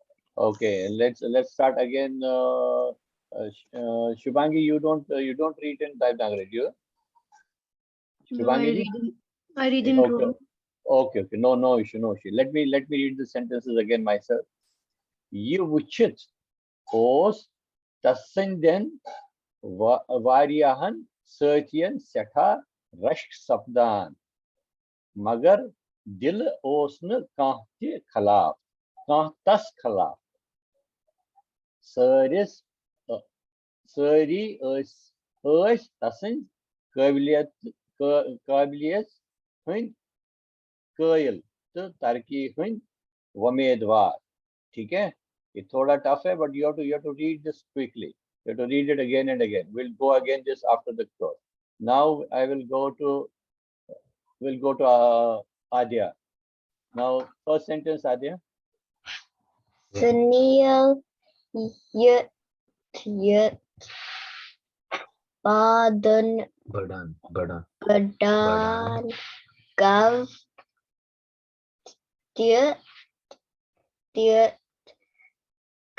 Okay, let's, let's start again. Uh, uh, Sh-, uh, Shubhangi, you don't, uh, you don't read in Devanagari, do you? No, I Shubhangi ji? read in, I read in Okay. Roman. Okay, okay. No, no issue, no issue. Let me, let me read the sentences again myself. یہ وُچھِتھ اوس تسٕنٛدٮ۪ن وا-، واریاہن سٲتھین سٮ۪ٹھاہ رشک سپدان، مگر دِلہٕ اوس نہٕ کانٛہہ تہِ خلاف، کانٛہہ تس خلاف۔ سٲرِس، سٲری ٲسۍ، ٲسۍ تسٕنٛز قٲبلیت، قٲ-، قٲبلیت ہٕنٛدۍ قٲیِل تہٕ ترقی ہٕنٛدۍ وۄمیدوار۔ ٹھیٖک ہے؟ یہ تھوڑا tough Hai, but you have to, you have to read this quickly. You have to read it again and again. We'll go again this after the course. Now I will go to, we'll go to, uh, Adya. Now, first sentence, Adya. Sunil یُتھ یُتھ پادن بڑان بڑان بڑان گو تہِ تہِ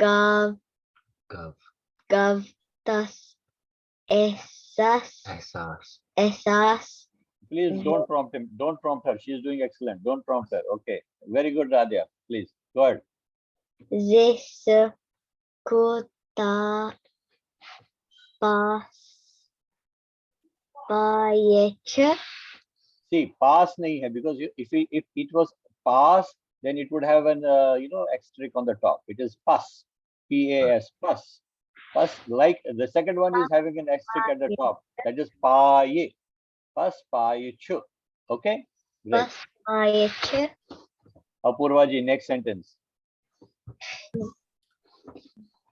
گو گو گو تس احساس احساس احساس Please don't prompt him. Don't prompt her. She is doing excellent. Don't prompt her. Okay. Very good, Adya. Please. Go ahead. زِ سُہ کوٗتاہ پاس پایہِ چھِ۔ See, pass نہیں ہے, because you, if he, if it was pass, then it would have an, uh, you know, asterisk on the top. It is pas, P A S, pas. Pas, like the second one is having an asterisk at the top. That is پایہِ. پس پایہِ چھُ. Okay? Great. پس پایہِ چھِ۔ Apurva ji, next sentence.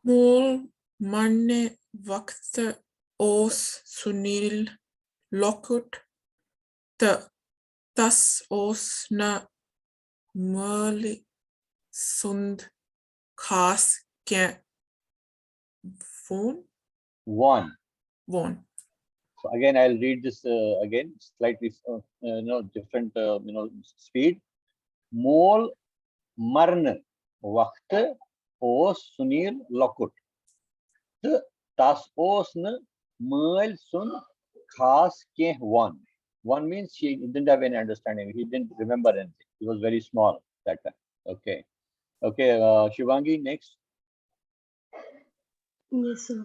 مول مرنہٕ وقتہٕ اوس سنیل لۄکُٹ تہٕ تس اوس نہٕ مٲلۍ سُنٛد خاص کینٛہہ وون One. وون۔ So again, I'll read this, uh, again, slightly, uh, you know, different, uh, you know, speed. مول مرنہٕ وقتہٕ اوس سنیل لۄکُٹ تہٕ تس اوس نہٕ مٲلۍ سُنٛد خاص کینٛہہ وون۔ One means he didn't have any understanding. He didn't remember anything. He was very small that time. Okay. Okay, uh, Shivangi, next. Yes, sir.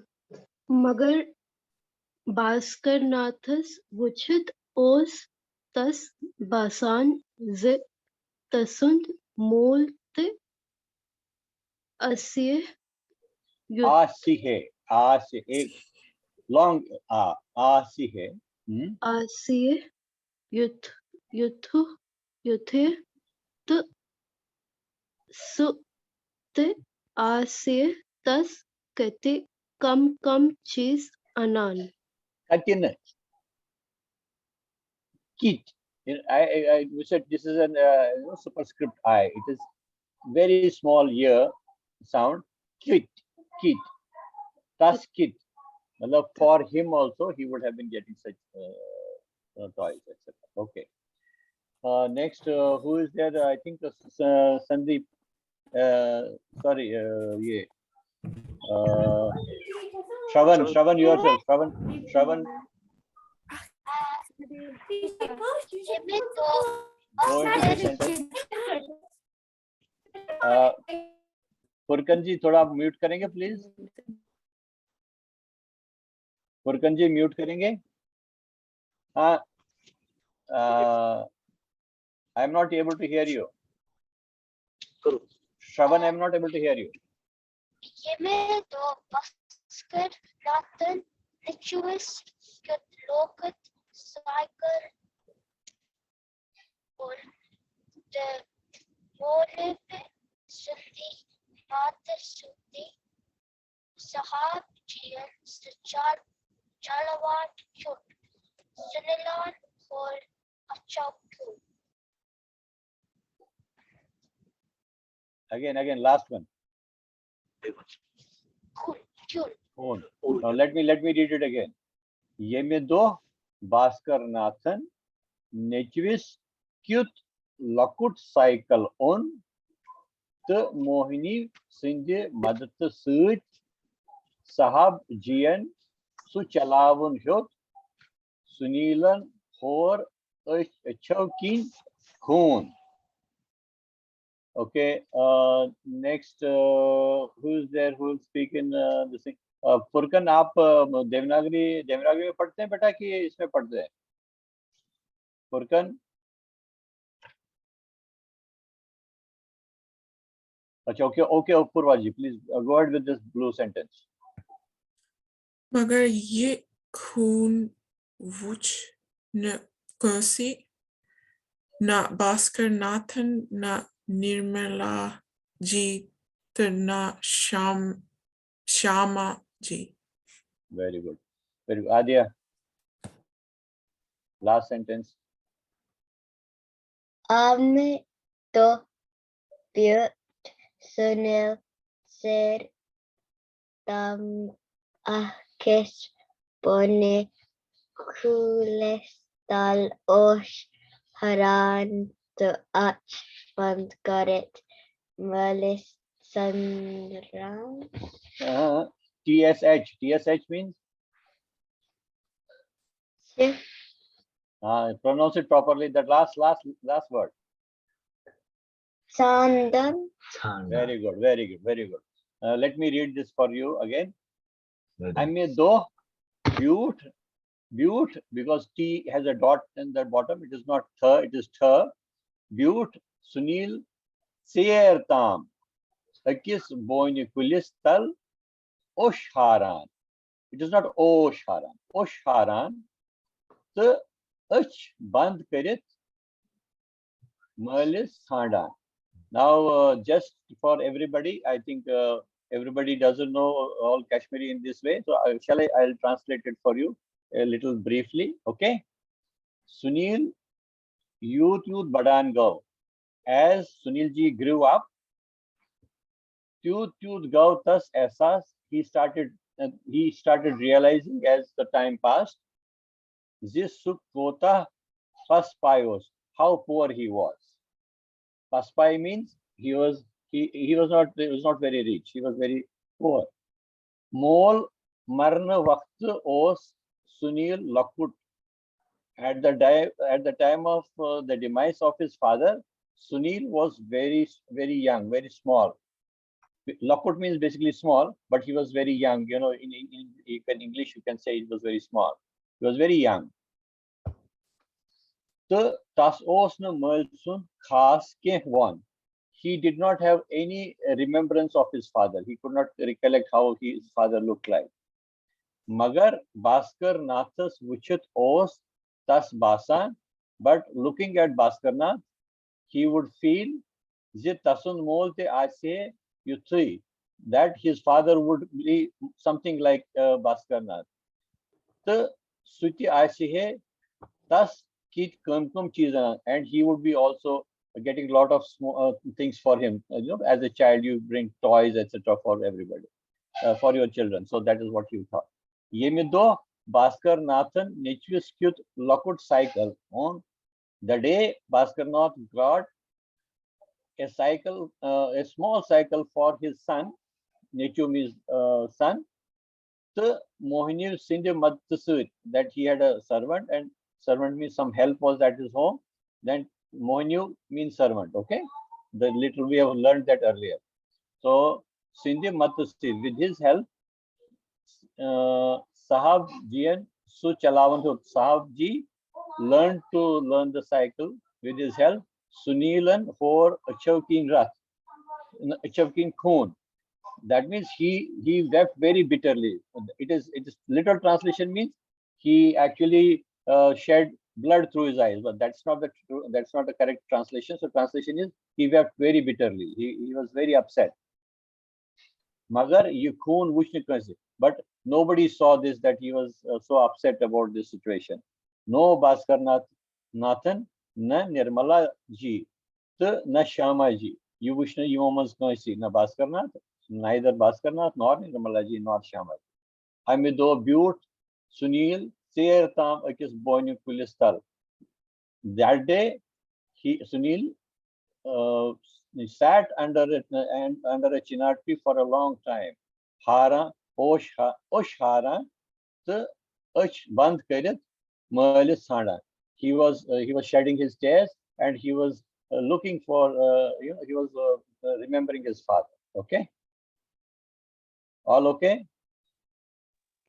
مگر بھاسکر ناتھس وُچھِتھ اوس تس باسان زِ تسُنٛد مول تہِ آسہِ یُتھ آسہِ ہے، آسہِ ہے۔ Long آ، آسہِ ہے۔ ہم؟ آسہِ یُتھ یُتھ یُتھُے تہٕ سُہ تہِ آسہِ تس کتہِ کم کم چیز انان۔ کتہِ نہٕ؟ کِتۍ۔ I, I, I, you said this is an, uh, you know, superscript I. It is very small here sound. کِتۍ، کِتۍ۔ تس کِتۍ۔ مطلب، for him also, he would have been getting such, uh, uh, toys, et cetera. Okay. Uh, next, uh, who is there? I think, uh, S-, uh, Sandeep. Uh, sorry, uh, yeah. Uh, Shravan, Shravan, yourself. Shravan, Shravan. ییٚمہِ دۄہ Go into the sentence. Uh, Furkan ji, थोड़ा mute करेंगे please. Furqan ji, mute करेंगे। हाँ, I am not able to hear you. Shravan, I am not able to hear you. ییٚمہِ دۄہ بھاسکر ناتھن نیٚچوِس کیُتھ لۄکُٹ سایکل کوٚر تہٕ مولوی سٕنٛدِ ماتہٕ سٕنٛدِ صحاب جِین سۭتۍ چل-، چلوان چھُ۔ سُنیلن کوٚر اچھا کیُتھ۔ Again, again, last one. کھُل، کھُل۔ Phone. Now let me let me read it again. ییٚمہِ دۄہ بھاسکر ناتھن نیٚچوِس کیُتھ لۄکُٹ سایکل اوٚن تہٕ موہنی سٕنٛدِ مدتہٕ سۭتۍ صحاب جِین سُہ چلاوُن ہیوٚت، سُنیلن ہور أچھ-، أچھو کِنۍ خوٗن۔ Okay, uh, next, uh, who is there who will speak in uh, this thing? Uh, Furkan, आप uh, देवनागरी देवनागरी में पढ़ते हैं बेटा कि इसमें पढ़ते हैं? फुरकन। अच्छा, okay, okay, Apoorva ji, please uh, go ahead with this blue sentence. مگر یہِ خوٗن وُچھ نہٕ کٲنٛسہِ، نہ بھاسکر ناتھن، نہ نرملا جی تہٕ نہ شام شاما جی۔ Very good. Very good. Adya, last sentence. اَمہِ دۄہ بیوٗٹھ سُنیل سیر تام أکِس بۄنہٕ کھوٗلس تل۔ اوس حٲران تہٕ أچھ بنٛد کٔرِتھ مٲلِس ژھانٛڈان۔ Uh, T S H. T S H means? چھِ Uh, pronounce it properly. That last, last, last word. ژھانٛڈان۔ Very good, very good, very good. Uh, let me read this for you again. اَمہِ دۄہ بیوٗٹھ، بیوٗٹھ, because T has a dot in the bottom, it is not th, it is th. بیوٗٹھ سُنیل ژیر تام أکِس بونہِ کُلِس تل اوٚش حٲران۔ It is not اوٚش حٲران، اوٚش حٲران۔ تہٕ أچھ بنٛد کٔرِتھ مٲلِس ژھانٛڈان۔ Now, uh, just for everybody, I think uh, everybody doesn't know all Kashmiri in this way. So I, shall I, I'll translate it for you a little briefly, okay? Sunil یوٗت یوٗت بڑان گوٚو، as Sunil ji grew up, تیوٗت تیوٗت گوٚو تس احساس، he started, uh, he started realizing as the time passed, زِ سُہ کوتاہ پسپاے اوس، how poor he was. پسپاے means he was, he, he was not, he was not very rich, he was very poor. مول مرنہٕ وقتہٕ اوس سُنیل لۄکُٹ۔ At the di-, at the time of uh, the demise of his father, Sunil was very, very young, very small. Lokut means basically small, but he was very young. You know, in, in, in English, you can say he was very small. He was very young. تہٕ تس اوس نہٕ مٲلۍ سُنٛد خاص کینٛہہ وَن۔ He did not have any remembrance of his father. He could not recollect how his father looked like. مگر بھاسکر ناتھس وٕچھِتھ اوس تس باسان، but looking at Bhaskar Nath, he would feel زِ تسُنٛد مول تہِ آسہِ ہے یُتھُے، that his father would be something like uh, Bhaskar Nath. تہٕ سُہ تہِ آسہِ ہے تس کِتۍ کم کم چیٖز انان، and he would be also getting lot of small uh, things for him. Uh, you know, as a child, you bring toys, et cetera for everybody, uh, for your children. So that is what he thought. ییٚمہِ دۄہ بھاسکر ناتھن نیٚچوِس کیُتھ لۄکُٹ cycle اوٚن۔ The day Bhaskar Nath got a cycle, uh, a small cycle for his son, نیٚچوٗ means uh, son, تہٕ موہنی سٕنٛدِ مدتہٕ سۭتۍ, that he had a servant and Servant means some help was at his home. Then Mohinyu means servant. Okay, the little we have learned that earlier. So سٕنٛدِ مدتہٕ سۭتۍ, with his help, uh, صاحب جین سُہ چلاوان ہیوٚت. صاحب جی learned to learn the cycle with his help. سُنیلن ہور أچھو کِنۍ رتھ, أچھو کِنۍ خوٗن. That means he he wept very bitterly. It is it is literal translation means he actually uh, shed blood through his eyes, but that's not the true, that's not the correct translation. So translation is he wept very bitterly. He he was very upset. مگر یہِ خوٗن وُچھ نہٕ کٲنٛسہِ. But nobody saw this, that he was uh, so upset about this situation. No Bhaskar Nath, Nathan, نہ نرملا جی تہٕ نہ شاما جی. یہِ وُچھ نہٕ یِمو منٛز کٲنٛسی, نہ Bhaskar Nath, neither Bhaskar Nath nor Nirmala ji nor Shyama ji. اَمہِ دۄہ بیوٗٹھ سُنیل ژیر تام أکِس بونہِ کُلِس تل. That day, he, Sunil, uh, sat under a, and under a chinnar tree for a long time. ہاران, اوش ہا, اوٚش ہاران تہٕ أچھ بنٛد کٔرِتھ مٲلِس ژھانٛڈان. He was uh, he was shedding his tears and he was uh, looking for uh, you know, he was uh, uh, remembering his father. Okay, all okay?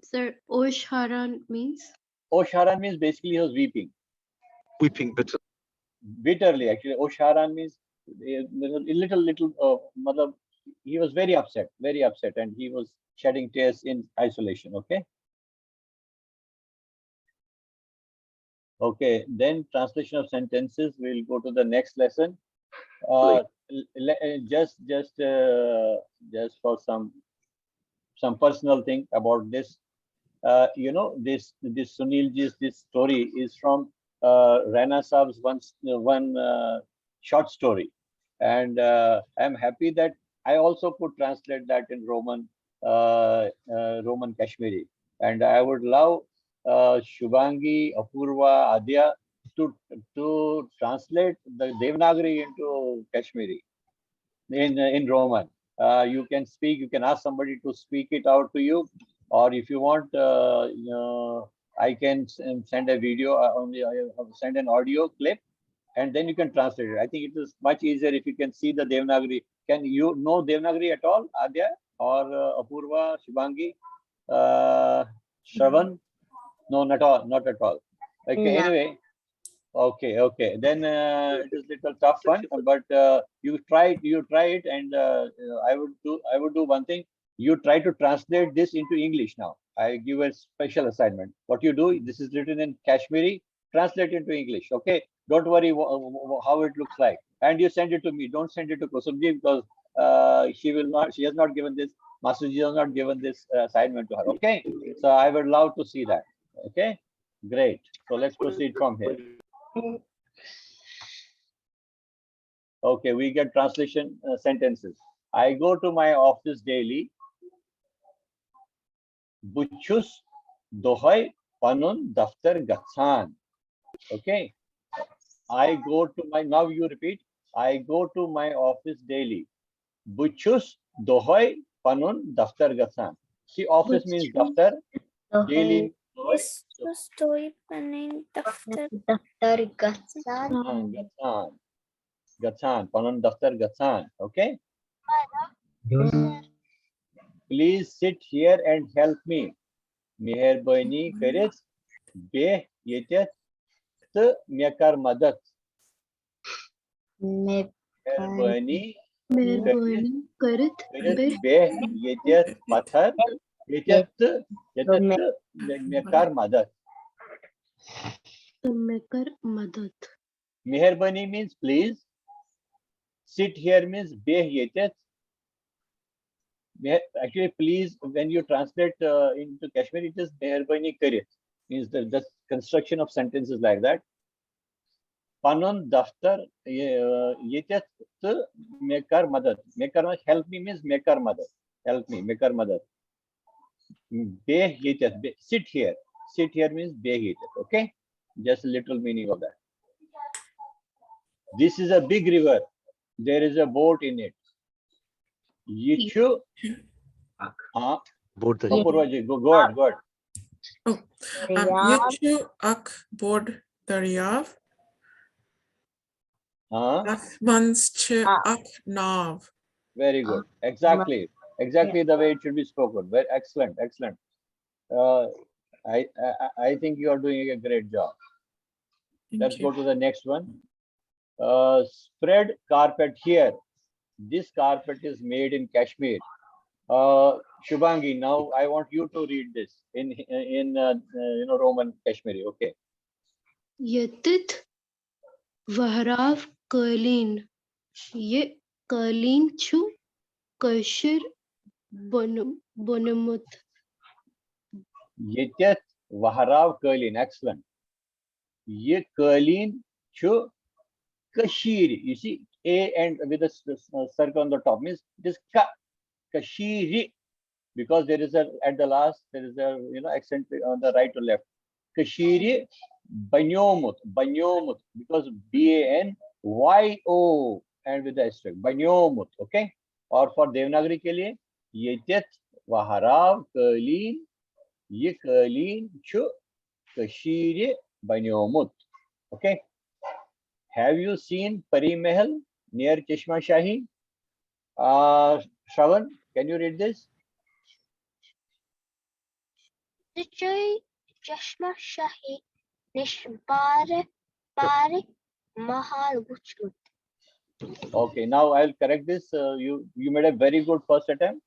Sir, Osh Haran means? Osh Haran means basically he was weeping. Weeping bitter. Bitterly, actually. Osh Haran means a little, little, uh, matlab, he was very upset, very upset, and he was shedding tears in isolation, okay? Okay, then translation of sentences, we'll go to the next lesson. Uh, just, just, uh, just for some, some personal thing about this. Uh, you know, this, this Sunil ji's, this story is from uh, Raina Saab's one, one uh, short story. And uh, I'm happy that I also could translate that in Roman, uh, uh, Roman Kashmiri. And I would love uh, Shubhangi, Apurva, Adya to, to translate the Devanagari into Kashmiri, in, in Roman. Uh, you can speak, you can ask somebody to speak it out to you. Or if you want, uh, you know, I can send a video, uh, send an audio clip, and then you can translate it. I think it is much easier if you can see the Devanagari. Can you know Devanagari at all, Adya or uh, Apurva, Shubhangi, uh, Shravan? No, not all, not at all. Okay, anyway. Okay, okay. Then uh, it is little tough one, but uh, you try it, you try it, and uh, I would do, I would do one thing. You try to translate this into English now. I give a special assignment. What you do, this is written in Kashmiri, translate into English, okay? Don't worry how it looks like. And you send it to me. Don't send it to Kusumji because uh, she will not, she has not given this, Masterji has not given this uh, assignment to her, okay? So I would love to see that, okay? Great. So let's proceed from here. Okay, we get translation uh, sentences. I go to my office daily. بہٕ چھُس دۄہے پنُن دفتر گژھان. Okay. I go to my, now you repeat, I go to my office daily. بہٕ چھُس دۄہے پنُن دفتر گژھان. See, office means دفتر. Daily. بہٕ چھُس دۄہے پنٕنۍ دفتر دفتر گژھان گژھان گژھان گژھان پنُن دفتر گژھان. Okay. Please sit here and help me. مہربٲنی کٔرِتھ بیٚہہ ییٚتٮ۪تھ تہٕ مےٚ کر مدد. مےٚ مہربٲنی مہربٲنی کٔرِتھ کٔرِتھ بیٚہہ بیٚہہ ییٚتٮ۪تھ پتھر ییٚتٮ۪تھ تہٕ ییٚتٮ۪تھ تہٕ مےٚ- مےٚ کر مدد. تہٕ مےٚ کر مدد. مہربٲنی means please. Sit here means بیٚہہ ییٚتٮ۪تھ. Actually, please, when you translate uh, into Kashmiri, it is مہربٲنی کٔرِتھ. Means the, the construction of sentence is like that. پنُن دفتر یہِ- ییٚتٮ۪تھ تہٕ مےٚ کر مدد. مےٚ کر مدد. Help me means مےٚ کر مدد. Help me, مےٚ کر مدد. بیٚہہ ییٚتٮ۪تھ. Sit here. Sit here means بیٚہہ ییٚتٮ۪تھ. Okay. Just a little meaning of that. This is a big river. There is a boat in it. یہِ چھُ ہاں بوٚڑ دٔریاو. اپوٗروا جی, go, go ahead, go ahead. یہِ چھُ اکھ بوٚڑ دٔریاو۔ ہاں۔ تَتھ منٛز چھِ آ۔ اکھ ناو۔ Very good. Exactly. Exactly the way it should be spoken. Very excellent. Excellent. Uh, I, I I think you are doing a great job. Let's Thank go you. to the next one. Uh, spread carpet here. This carpet is made in Kashmir. Uh, Shubhangi, now I want you to read this in in uh, uh, you know, Roman Kashmiri. Okay. ییٚتٮ۪تھ وہراو قٲلیٖن۔ یہِ قٲلیٖن چھُ کٲشِر بۄنہٕ-، بۄنمُت۔ ییٚتٮ۪تھ وہراو قٲلیٖن۔ Excellent. یہِ قٲلیٖن چھُ کٔشیٖرِ۔ You see, A and with a s- s- circle on the top means it is ka, کٔشیٖرِ, because there is a, at the last there is a, you know, accent on the right to left. کٔشیٖرِ بنیومُت، بنیومُت, because B A N Y O and with the asterisk, بنیومُت. Okay. Or for Devanagari کے لیے، ییٚتٮ۪تھ وہراو قٲلیٖن، یہِ قٲلیٖن چھُ کٔشیٖرِ بنیومُت۔ Okay. Have you seen Pari Mahal near Chashma Shahi? Uh, Shravan, can you read this? ژٕ چھُے چشمہ شاہی نِش پارٕ پارٕ محل وُچھمُت۔ Okay, now I'll correct this. Uh, you you made a very good first attempt.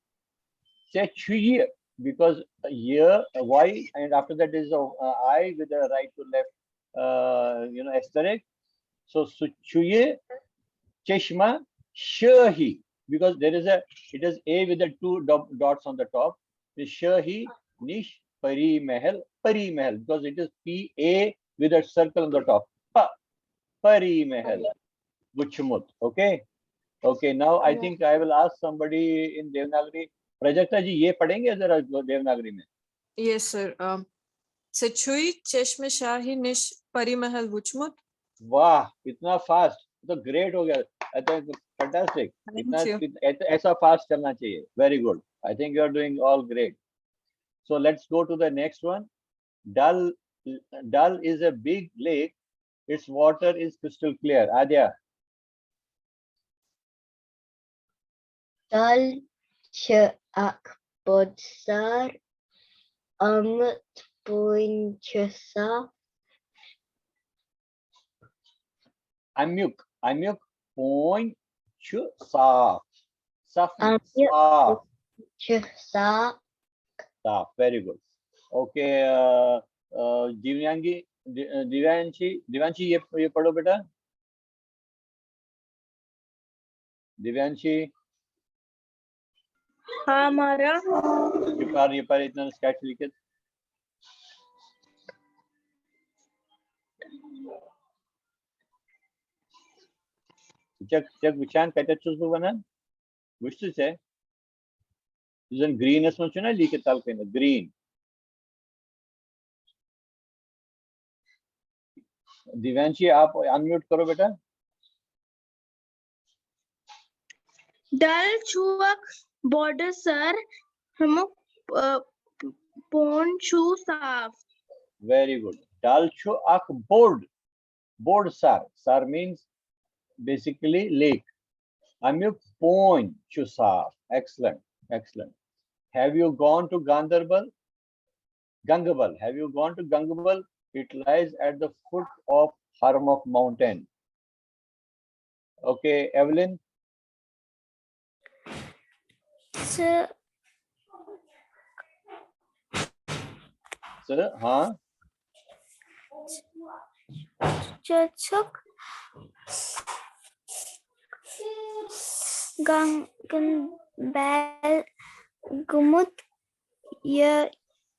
ژےٚ چھُ یہِ, because یہِ, Y, and after that is a, uh, I with the right to left, uh, you know, asterisk. So سُہ چھُ یہِ چشمہ شٲہی, because there is a, it is A with the two dot- dots on the top. The شٲہی نِش Pari Mahal, Pari Mahal, because it is P A with a circle on the top. پ- پری محل وُچھمُت. Okay. Okay, now I Yeah. think I will ask somebody in Devanagari. Prajakta ji, ये पढ़ेंगे जरा देवनागरी में. Yes, sir. Um, ژےٚ چھُے چشمہ شاہی نِش پری محل وُچھمُت؟ वाह, इतना fast, तो great हो गया. Fantastic. Thank इतना you. इत- ऐसा fast चलना चाहिए. Very good. I think you are doing all great. So let's go to the next one. Dal, Dal is a big lake. Its water is crystal clear. Adya. Dal چھِ اکھ بٔڑ سر، اَمیُک پوٗنۍ چھُ صاف۔ امیُک امیُک پوٗنۍ چھُ صاف. صاف نہٕ، امیُک صاف. چھُ صاف۔ صاف. Very good. Okay. Uh, uh, दिव्यांगी, दि- दिव्यांशी, दिव्यांशी, ये ये पढ़ो बेटा. दिव्यांशी. हाँ मारा। ये पर ये पर इतना स्केच लिखे. چیک چیک وٕچھان کتٮ۪تھ چھُس بہٕ ونان؟ وٕچھتھٕے ژےٚ، یُس زن گرینس منٛز چھُنہ لیٖکھِتھ تلہٕ کنہِ گرین. दिव्यांशी, आप अनम्यूट करो बेटा. ڈل چھُ اکھ بوٚڑ سر، اَمیُک، آ، پوٗنۍ چھُ صاف۔ Very good. ڈل چھُ اکھ بوٚڑ، بوٚڑ سر. سر means basically lake. امیُک پوٗنۍ چھُ صاف. Excellent, excellent. Have you gone to Ganderbal? Gangabal. Have you gone to Gangabal? It lies at the foot of Harmukh mountain. Okay, Evelyn. ژٕ ژٕ، ہاں. ژٕ چھُکھ گنگن بیل گوٚمُت۔ یہِ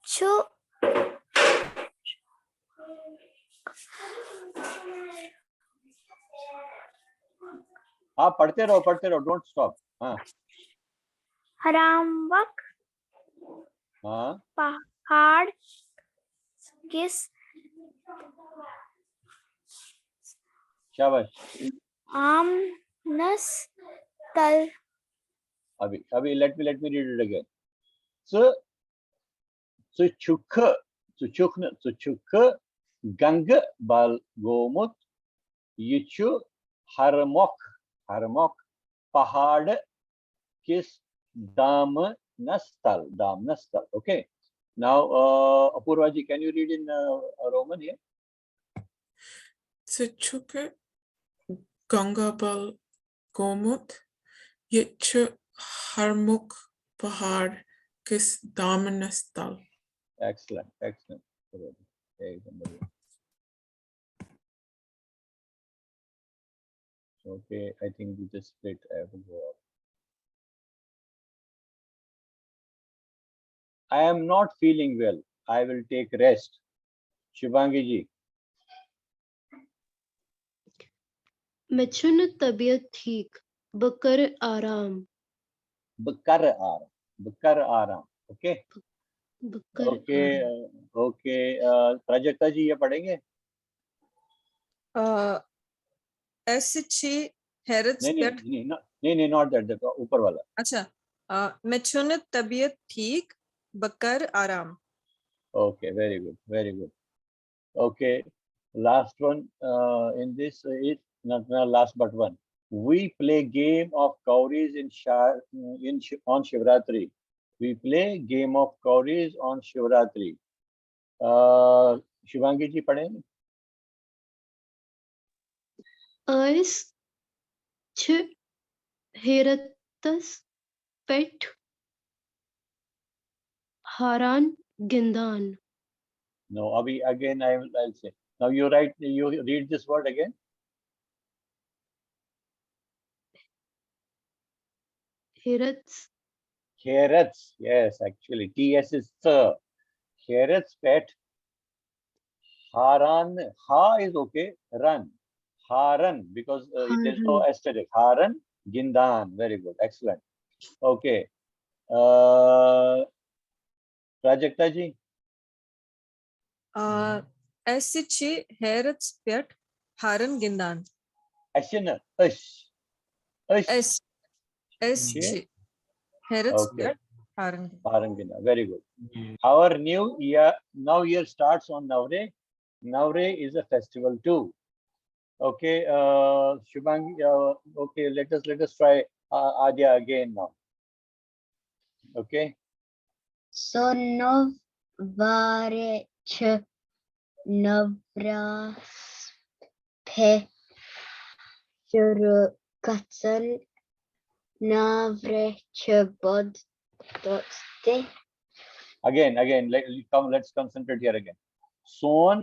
چھُ ہاں، پڑھتے رہو، پڑھتے رہو، don't stop. ہاں. ہرامبک ہاں. پہاڑ کِس شاباش. آمنس تل۔ ابھی ابھی let me let me read it again. ژٕ ژٕ چھُکھ ژٕ چھُکھ نہٕ، ژٕ چھُکھ گنگہٕ بل گوٚمُت۔ یہِ چھُ ہرمۄکھ، ہرمۄکھ پہاڑ کِس دامنس تل، دامنس تل۔ Okay. Now, uh, Apurva ji, can you read in uh, Roman here? ژٕ چھُکھ گنگہٕ بل گوٚمُت۔ یہِ چھُ ہرمۄکھ پہاڑ کِس دامنس تل۔ Excellent, excellent. ایک دم بڑھیا۔ Okay, I think we just split. I have to go out. I am not feeling well. I will take rest. Shubhangi ji. مےٚ چھُنہٕ طبیعت ٹھیٖک، بہٕ کَرٕ آرام۔ Bakar aram. Bakar aram. Okay. بہٕ کَرٕ Okay. آرام۔ Uh, okay. Uh, Prajakta ji, ye padhenge? آ، اسہِ چھِ ہیرتھ نہیں نہیں پٮ۪ٹھ نہیں not- نہیں نہیں not that, that اوپر والا۔ اچھا، آ، مےٚ چھُنہٕ طبیعت ٹھیٖک، بہٕ کَرٕ آرام۔ Okay, very good, very good. Okay, last one uh, in this is not, not last but one. We play game of cowries in Shar in Shi- on Shivratri. We play game of cowries on Shivratri. Uh, Shubhangi ji, padhenge? أسۍ چھِ ہیرتس پٮ۪ٹھ ہاران گِنٛدان۔ No, abhi again I will I'll say. Now you write, you read this word again. ہیرتس Hierets, yes, actually. T S is sir. Hierets pet. Haran. Ha is okay. Run. Haran, because uh, it is no Haran. asterisk. Haran. Gindan. Very good. Excellent. Okay. Uh, Prajakta ji. آ، اسہِ چھِ ہیرتھ پٮ۪ٹھ horn گِنٛدان۔ Asina. Ish. Ish. اسہِ اسہِ چھِ؟ چھِ Herath Okay. پٮ۪ٹھ ہارن گِنٛدان۔ Haran Gindan. Very good. Our new year, now year starts on Navre. Navre is a festival too. Okay, uh, Shubhangi, uh, okay, let us let us try uh, Adya again now. Okay. سۄنوارِ چھِ نوراس پھے شروع گژھان۔ نوراہ چھِ بوٚڑ دۄہ تہِ۔ Again, again, let, come, let's concentrate here again. Son,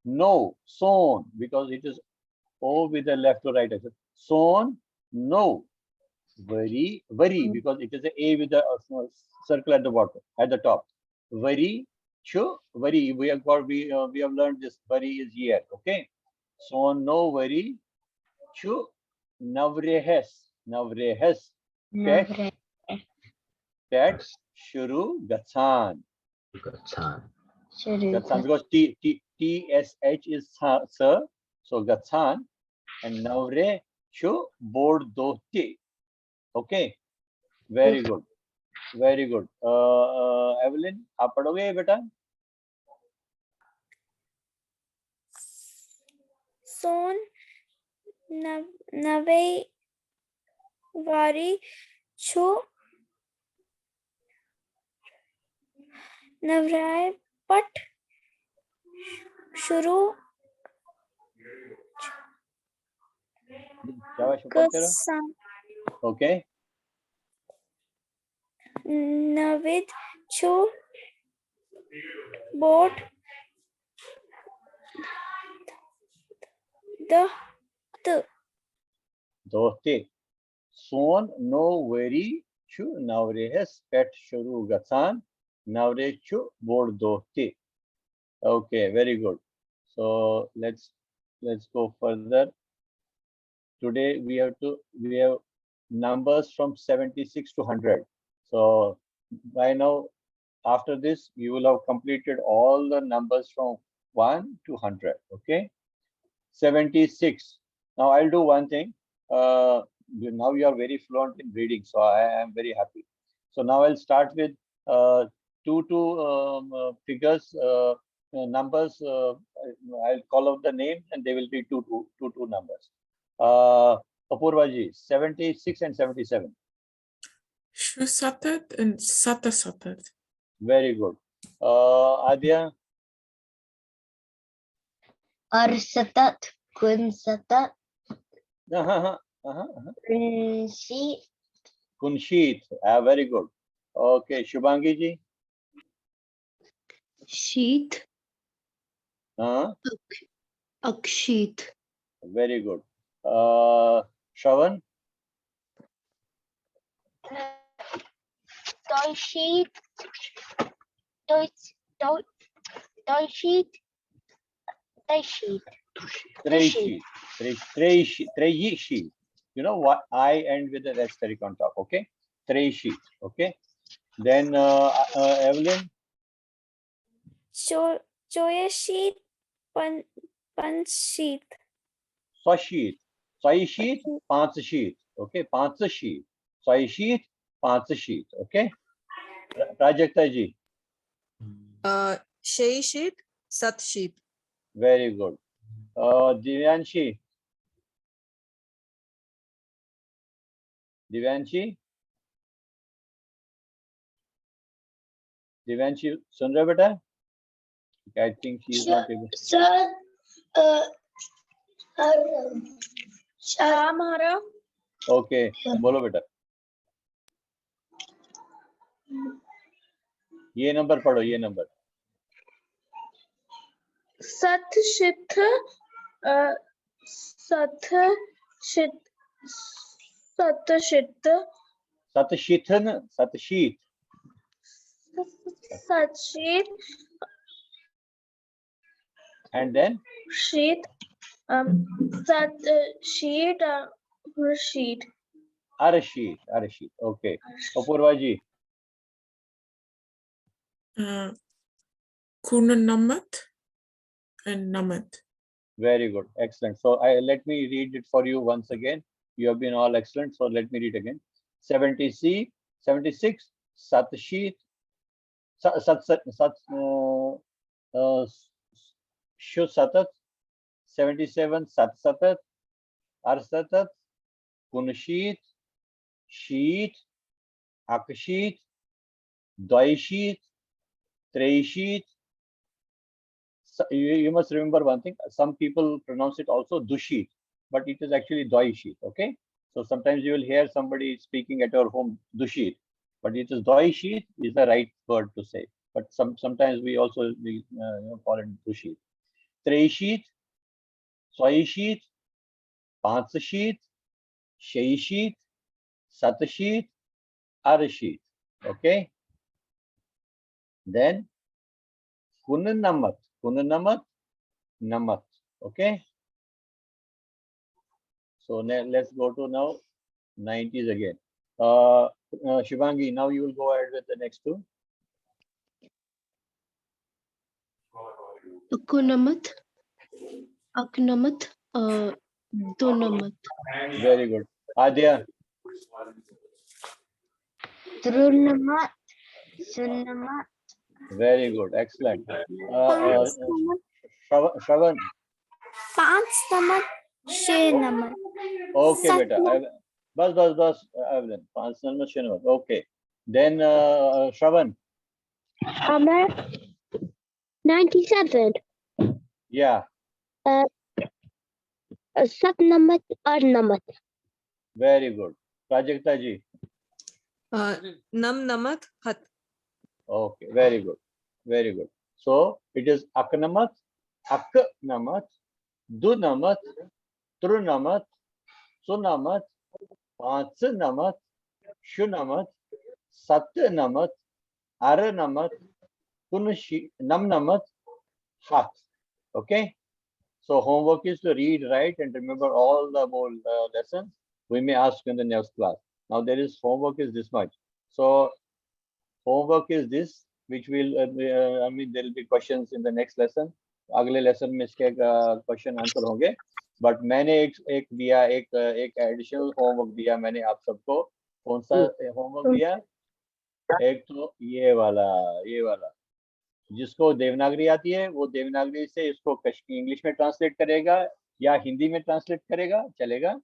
no, son, because it is O with the left to right axis. Son, no, ؤری، ؤری, because it is a A with the uh, circle at the bottom, at the top. ؤری چھُ، ؤری, we have got, we, uh, we have learned this, ؤری is year, okay? سون نوٚو ؤری چھُ نوریہس، نوریہس پٮ۪ٹھ، نوراہ پٮ۪ٹھ شروع گژھان۔ گژھان۔ شروع گژھان، because T, T, T S H is ژھا-، ژھٕ، so گژھان، and نوریہ چھُ بوٚڑ دۄہ تہِ۔ Okay, very good, very good. Uh, uh, Evelyn, आप पढ़ोगे ये बेटा? سون نو-، نوے واری چھُ نوراہ پٮ۪ٹھ شروع क्या हुआ, शुक्र तेरा? گژھان۔ Okay. نوید چھُ بوٚڑ دۄہ تہٕ دۄہ تہِ۔ سون نوٚو ؤری چھُ نوریہس پٮ۪ٹھ شروع گژھان۔ نوریہ چھُ بوٚڑ دۄہ تہِ۔ Okay, very good. So let's, let's go further. Today we have to, we have numbers from seventy-six to hundred. So by now, after this, you will have completed all the numbers from one to hundred. Okay, seventy-six. Now I'll do one thing. Uh, you, now you are very fluent in reading, so I am very happy. So now I'll start with uh, two, two um, uh, figures. Uh, uh, numbers. Uh, I'll call out the names and they will be two, two, two, two numbers. Uh, Apurva ji, seventy-six and seventy-seven. شُسَتَتھ and سَتَسَتَتھ. Very good. Uh, Adya, Arsathat, Kunsathat, uh-huh, uh-huh, uh-huh. Kunsi, Kunshit. Ah, very good. Okay, Shubhangi ji. Sheet, Uh, Akshit, very good. Uh, Shravan, Doishit, Dois, Doi, Doishit, Doishit. Treishit. Tre- Treishit. Treishit. You know what? I end with an asterisk on top. Okay. Treishit. Okay. Then uh, uh, Evelyn, Cho, Choyashit, Pan, Panshit. Sashit. Saishit, Panchashit. Okay. Panchashit. Saishit, Panchashit. Okay. Pra- Prajakta ji. Uh, Sheishit, Satshit. Very good. Uh, Divyanshi. Divyanshi. Divyanshi, सुन रहे बेटा? I think she is not able. Sir, uh, sir, sir, हाँ महाराज. Okay, बोलो बेटा. ये number पढ़ो, ये number. Satshit, uh, Satshit, Satshit, सतशीत है ना, सतशीत. Satshit, And then Shit, um, Satshit, uh, Shit. Arshit, Arshit. Okay. Apurva ji. Uh, Kunanamat and Namat. Very good. Excellent. So I, let me read it for you once again. You have been all excellent. So let me read again. Seventy C, seventy-six, Satshit, Sat, Sat, Sat, Sat, uh, uh, Shusatat, seventy-seven, Satsatat, Arsatat, Kunshit, Sheet, Akshit, Doishit, Treishit. So you, you must remember one thing. Some people pronounce it also Dushit, but it is actually Doishit. Okay. So sometimes you will hear somebody speaking at your home Dushit, but it is Doishit is the right word to say. But some sometimes we also we uh, you know, call it Dushit. Treishit, Soishit, Panchashit, Sheishit, Satashit, Arashit. Okay. Then Kunanamat, Kunanamat, Namat. Okay. So now let's go to now nineties again. Uh, uh, Shivangi, now you will go ahead with the next two. Akunamat, Aknamat, uh, Dunamat. Very good. Adya, Trunamat, Sunamat, very good. Excellent. Uh, uh, Shravan, Shravan. Panchnamat, Shenamat. Okay, beta. I, bas, bas, bas, Evelyn. Panchnamat, Shenamat. Okay. Then uh, Shravan. Amar ninety-seven. Yeah. Uh, Satnamat, Arnamat. Very good. Prajakta ji. Uh, Nam Namat, Hat. Okay, very good. Very good. So it is Aknamat, Aknamat, Dunamat, Trunamat, Sunamat, Panchnamat, Shunamat, Satnamat, Aranamat, Kunashi, Namnamat, Hat. Okay. So homework is to read, write, and remember all the whole uh, lessons. We may ask in the next class. Now there is homework is this much. So homework is this, which will uh, uh, I mean there will be questions in the next lesson. अगले lesson में इसके question answer होंगे. But मैंने एक एक दिया, एक एक एडिशनल होमवर्क दिया मैंने आप सबको. कौन सा होमवर्क दिया? एक तो ये वाला, ये वाला. जिसको देवनागरी आती है, वो देवनागरी से इसको इंग्लिश में ट्रांसलेट करेगा या हिंदी में ट्रांसलेट करेगा, चलेगा।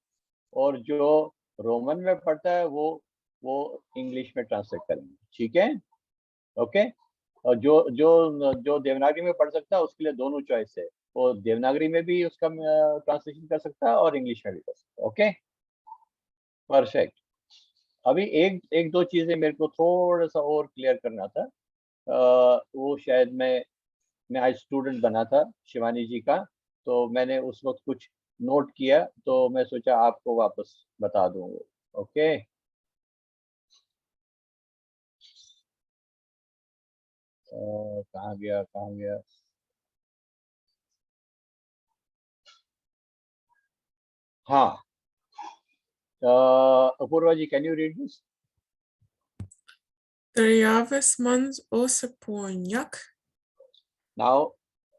और जो रोमन में पढ़ता है, वो वो इंग्लिश में ट्रांसलेट करेंगे। ठीक है, ओके। और जो जो जो देवनागरी में पढ़ सकता है, उसके लिए दोनों चॉइस है। वो देवनागरी में भी उसका ट्रांसलेशन कर सकता है और इंग्लिश में भी कर सकता है। Okay, perfect. अभी एक एक दो चीजें मेरे को थोड़ा सा और क्लियर करना था। अ, वो शायद मैं मैं आज स्टूडेंट बना था शिवानी जी का, तो मैंने उस वक्त कुछ नोट किया, तो मैं सोचा आपको वापस बता दूं। ओके, अ, कहाँ गया, कहाँ गया? हाँ, uh, Apurva ji, can you read this? Dariavas mans osa ponyak. Now,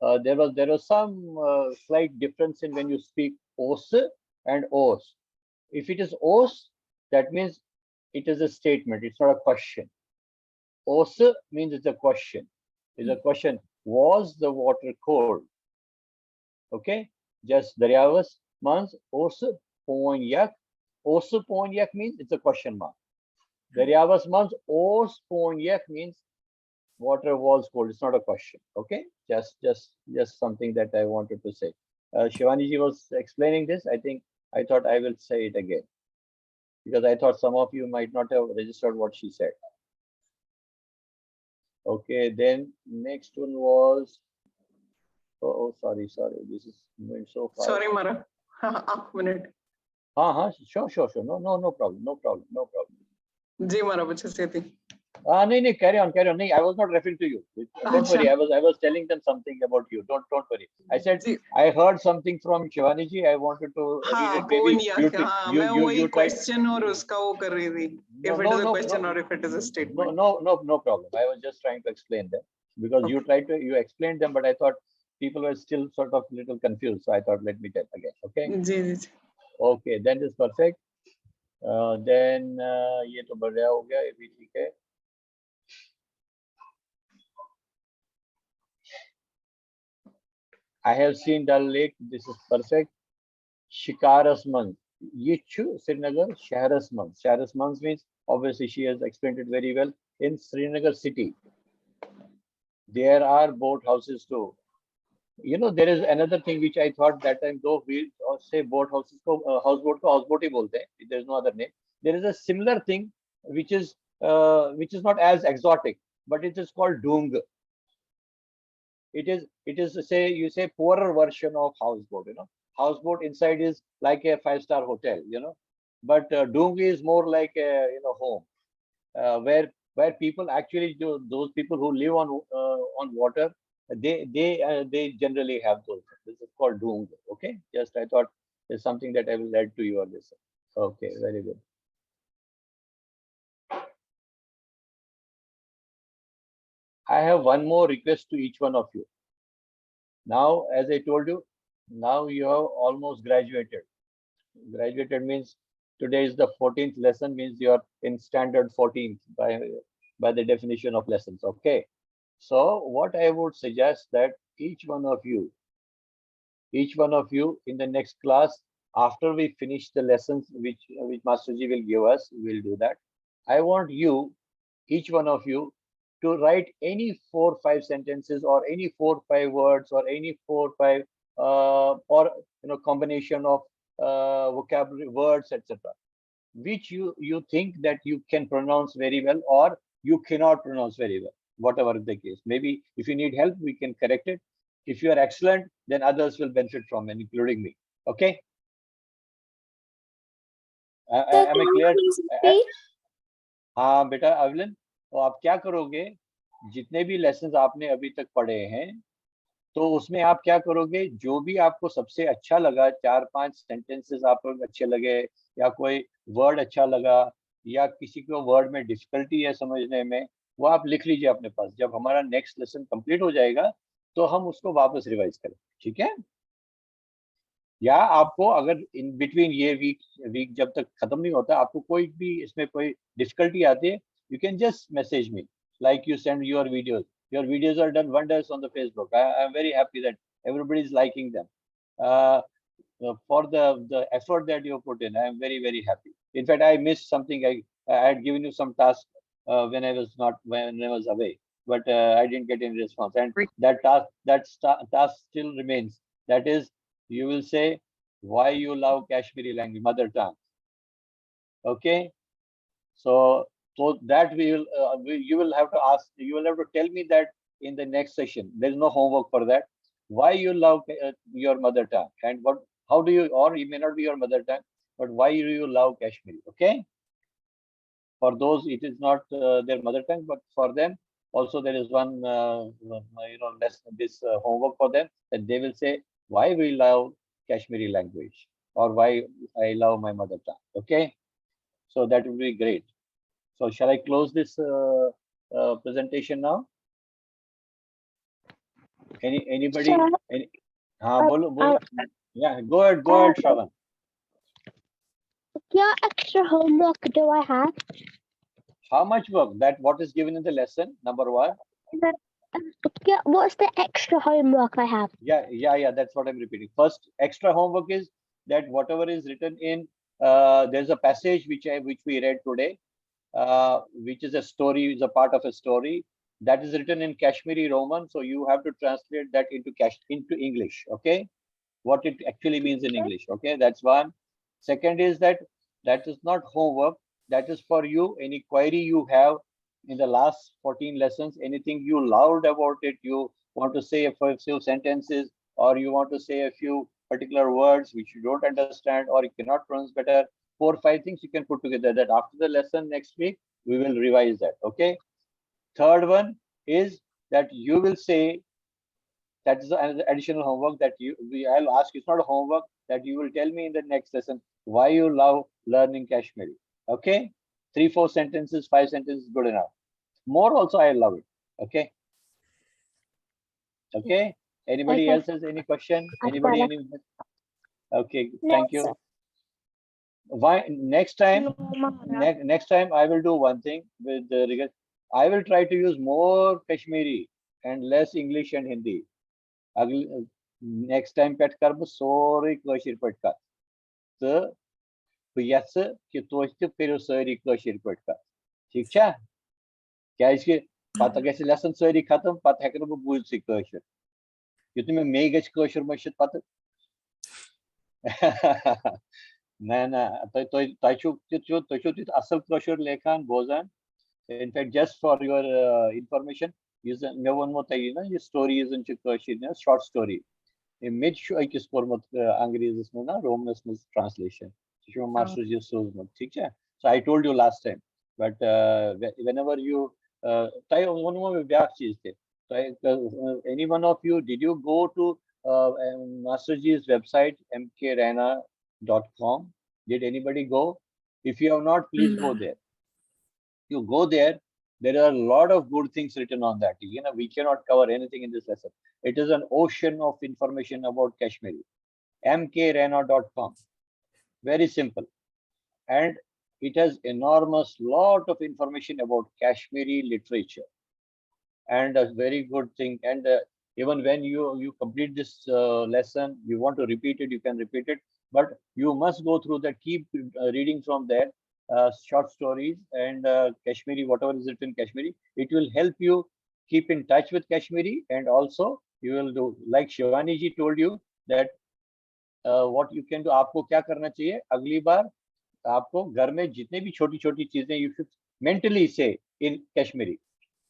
uh, there was there was some uh, slight difference in when you speak os and os. If it is os, that means it is a statement. It's not a question. Os means it's a question. It's a question. Was the water cold? Okay. Just Dariavas mans os ponyak. Os ponyak means it's a question mark. Dariavas mans os ponyak means water was cold. It's not a question. Okay. Just just just something that I wanted to say. Uh, Shivani ji was explaining this. I think I thought I will say it again because I thought some of you might not have registered what she said. Okay, then next one was, oh, oh, sorry, sorry, this is going so fast. Sorry, Mara. One minute. हाँ हाँ, sure sure sure, no no no problem, no problem, no problem. जी महाराज, अच्छे से थी. Ah, नहीं नहीं, carry on, carry on. नहीं, I was not referring to you. Don't worry, I was I was telling them something about you. Don't don't worry. I said I heard something from Shivani ji. I wanted to read it. Maybe you, you, you, you tried. Question और उसका वो कर रही थी. If it is a question or if it is a statement. No no no no problem. I was just trying to explain them because you tried to you explained them, but I thought people were still sort of little confused. So I thought let me tell again. Okay. Ji ji. Okay, then is perfect. Uh, then uh, ये तो बढ़िया हो गया, ये भी ठीक है. I have seen Dal Lake. This is perfect. Shikaras Manz. Ye chu Srinagar Shaharas Manz. Shaharas Manz means, obviously she has explained it very well, in Srinagar city. There are boat houses too. You know, there is another thing which I thought that time, though we uh, say boat houses ko uh, houseboat ko houseboat hi bolte hain. There is no other name. There is a similar thing which is uh, which is not as exotic, but it is called Dung. It is it is say you say poorer version of houseboat. You know, houseboat inside is like a five star hotel. You know, but uh, Dung is more like a you know home uh, where where people actually do, those people who live on uh, on water, they they uh, they generally have those. This is called Dung. Okay, just I thought is something that I will add to your lesson. Okay, very good. I have one more request to each one of you. Now, as I told you, now you have almost graduated. Graduated means today is the fourteenth lesson, means you are in standard fourteenth by, by the definition of lessons, okay? So what I would suggest that each one of you, each one of you in the next class, after we finish the lessons which, which Master Ji will give us, we'll do that. I want you, each one of you, to write any four, five sentences or any four, five words or any four, five, uh, or you know, combination of uh, vocabulary words, et cetera, which you, you think that you can pronounce very well or you cannot pronounce very well, whatever the case. Maybe if you need help, we can correct it. If you are excellent, then others will benefit from it, including me. Okay? Uh, am I clear? हाँ बेटा अवलिन, तो आप क्या करोगे, जितने भी lesson आपने अभी तक पढ़े हैं, तो उसमें आप क्या करोगे, जो भी आपको सबसे अच्छा लगा, चार पांच सेंटेंसेस आपको अच्छे लगे या कोई वर्ड अच्छा लगा या किसी को वर्ड में डिफिकल्टी है समझने में, वो आप लिख लीजिए अपने पास. जब हमारा नेक्स्ट लेसन कंप्लीट हो जाएगा तो हम उसको वापस रिवाइज करें, ठीक है? या आपको अगर इन बिटवीन ये वीक वीक जब तक खत्म नहीं होता, आपको कोई भी इसमें कोई डिफिकल्टी आती है, you can just message me like you send your videos. Your videos are done wonders on the Facebook. I, I'm very happy that everybody is liking them. Uh, uh, for the, the effort that you put in, I'm very, very happy. In fact, I missed something. I, I had given you some task uh, when I was not, when I was away, but uh, I didn't get any response. And that task, that sta- task still remains. That is, you will say why you love Kashmiri language, mother tongue. Okay, so so that we will uh, we, you will have to ask, you will have to tell me that in the next session. There is no homework for that. Why you love uh, your mother tongue, and what, how do you, or it may not be your mother tongue, but why do you love Kashmiri? Okay, for those it is not uh, their mother tongue, but for them also there is one uh, uh, you know less this uh, homework for them, that they will say why we love Kashmiri language or why I love my mother tongue. Okay, so that would be great. So shall I close this uh, uh, presentation now? Any anybody? Sir, Any? हाँ, uh, बोलो बोलो. uh, Yeah, go ahead, go ahead, Shravan. क्या extra homework do I have? How much work? That what is given in the lesson, number one. Um, क्या, what's the extra homework I have? Yeah, yeah, yeah. That's what I'm repeating. First, extra homework is that whatever is written in uh, there's a passage which I which we read today, uh, which is a story, is a part of a story that is written in Kashmiri Roman. So you have to translate that into Kash into English. Okay, what it actually means in English. Okay, that's one. Second is that that is not homework. That is for you. Any query you have in the last fourteen lessons, anything you loved about it, you want to say a few sentences, or you want to say a few particular words which you don't understand or you cannot pronounce better, four or five things you can put together. That after the lesson next week, we will revise that. Okay. Third one is that you will say, that is an additional homework that you we I'll ask. It's not a homework, that you will tell me in the next lesson why you love learning Kashmiri. Okay, three, four sentences, five sentences, good enough. More also, I love it. Okay. Okay. Anybody Okay. Else has any question? I've Anybody? got Any? Okay. Thank you. Why next time? No, Mama. Next, next time I will do one thing with the regard. I will try to use more Kashmiri and less English and Hindi. اگلے next time پٮ۪ٹھ کرٕ بہٕ سورُے کٲشِر پٲٹھۍ کتھ تہٕ بہٕ یژھٕ کہِ تُہۍ تہِ کٔرِو سٲری کٲشِر پٲٹھۍ کتھ. ٹھیٖک چھا؟ کیازِ کہِ پتہٕ گژھِ لیسن سٲری ختم، پتہٕ ہٮ۪کہٕ نہٕ بہٕ بوٗزتھٕے کٲشُر. یُتھُے مےٚ مے گژھِ کٲشُر مٔشِتھ پتہٕ. نہ نہ، تۄہہِ تۄہہِ تۄہہِ چھُو تیُتھ چھُو تُہۍ چھُو تیُتھ اصل کٲشُر لیکھان بوزان. In fact, just for your information, یُس زن مےٚ ووٚنمو تۄہہِ یہِ نا، یہِ story یُس زن چھِ کٲشِر نا، short story، مےٚ تہِ چھُ أکِس کوٚرمُت انگریزس منٛز نا، رومنس منٛز translation. سُہ چھُ مےٚ ماسٹر جی سوٗزمُت، ٹھیٖک چھا؟ So I told you last time, but whenever you تۄہہِ ووٚنمو مےٚ بیٛاکھ چیٖز تہِ. تۄہہِ any one of you, did you go to Master G's website, M K Raina dot com? Did anybody go? If you have not, please go there. You go there, there are a lot of good things written on that. You know, we cannot cover anything in this lesson. It is an ocean of information about Kashmiri. M K Raina dot com. Very simple. And it has enormous lot of information about Kashmiri literature. And a very good thing. And uh, even when you you complete this uh, lesson, you want to repeat it, you can repeat it. But you must go through that. Keep uh, reading from there. Uh, short stories and uh, Kashmiri, whatever is written in Kashmiri, it will help you keep in touch with Kashmiri, and also you will do, like Shivani ji told you, that uh, what you can do. आपको क्या करना चाहिए? अगली बार आपको घर में जितने भी छोटी छोटी चीजें, you should mentally say in Kashmiri.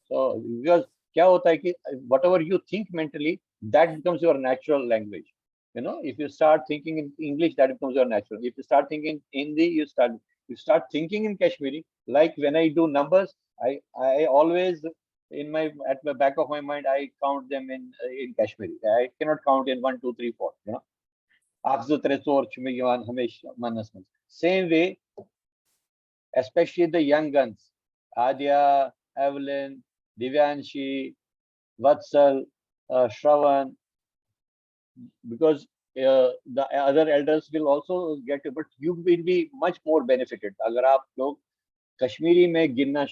So because क्या होता है कि whatever you think mentally, that becomes your natural language. You know, if you start thinking in English, that becomes your natural. If you start thinking Hindi, you start you start thinking in Kashmiri. Like when I do numbers, I I always in my at my back of my mind, I count them in uh, in Kashmiri. I cannot count in one, two, three, four. You know, اکھ زٕ ترٛےٚ ژور چھُ مےٚ یِوان ہمیشہِ oneness منٛز. Same way, especially the young guns, Adya, Evelyn, Divyanshi, Vatsal, uh, Shravan, because uh, the other elders will also get it, but you will be much more benefited. اگر آپ لوگ کشمیری میں گننا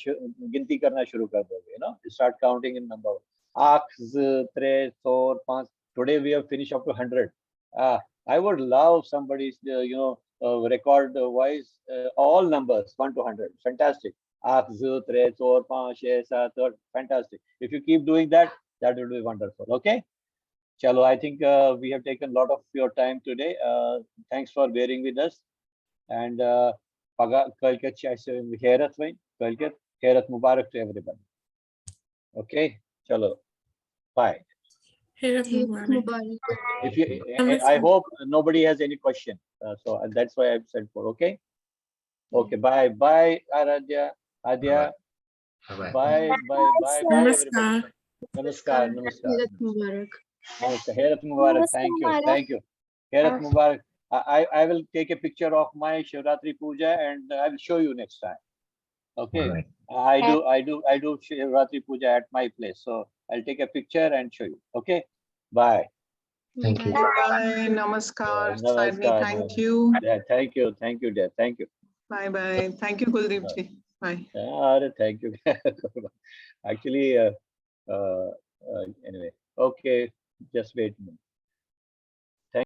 गिनती करना शुरू कर दोगे, you know, start counting in number. اکھ، زٕ، ترٛےٚ، ژور، پانٛژھ. Today we have finished up to hundred. Uh, I would love somebody, uh, you know, uh, record, uh, wise, uh, all numbers one to hundred. Fantastic. اکھ، زٕ، ترٛےٚ، ژور، پانٛژھ، شےٚ، ستھ، ٲٹھ. Fantastic. If you keep doing that, that will be wonderful. Okay? Chalo, I think, uh, we have taken a lot of your time today. Uh, thanks for bearing with us. And, uh, پگاہ کٲلۍکٮ۪تھ چھِ اَسہِ ہیرتھ وۄنۍ. کٲلۍکٮ۪تھ ہیرتھ مبارک to everybody. Okay, chalo, bye. Hera Mubarak. Mubarak. If you, I, I hope nobody has any question. Uh, so that's why I said four. Okay. Okay. Bye. Bye, Aradhya. Adya. Bye-bye. Bye. Bye. Bye. Bye. Everybody. Namaskar. Namaskar. Namaskar. Hera Mubarak. Namaskar. Hera Mubarak. Thank you. Thank you. Hera Mubarak. I, I I will take a picture of my Shivratri puja and I will show you next time. Okay. All right. I do I do I do Shivratri puja at my place, so I'll take a picture and show you. Okay. Bye. Thank you. Bye. Namaskar. Namaskar, Saini, thank namaskar. you. Yeah, thank you, thank you, dear. Thank you. Bye bye. Thank you, Kuldeep ji. Bye. अरे, thank you. Actually, uh, uh, uh, anyway, okay, just wait a minute.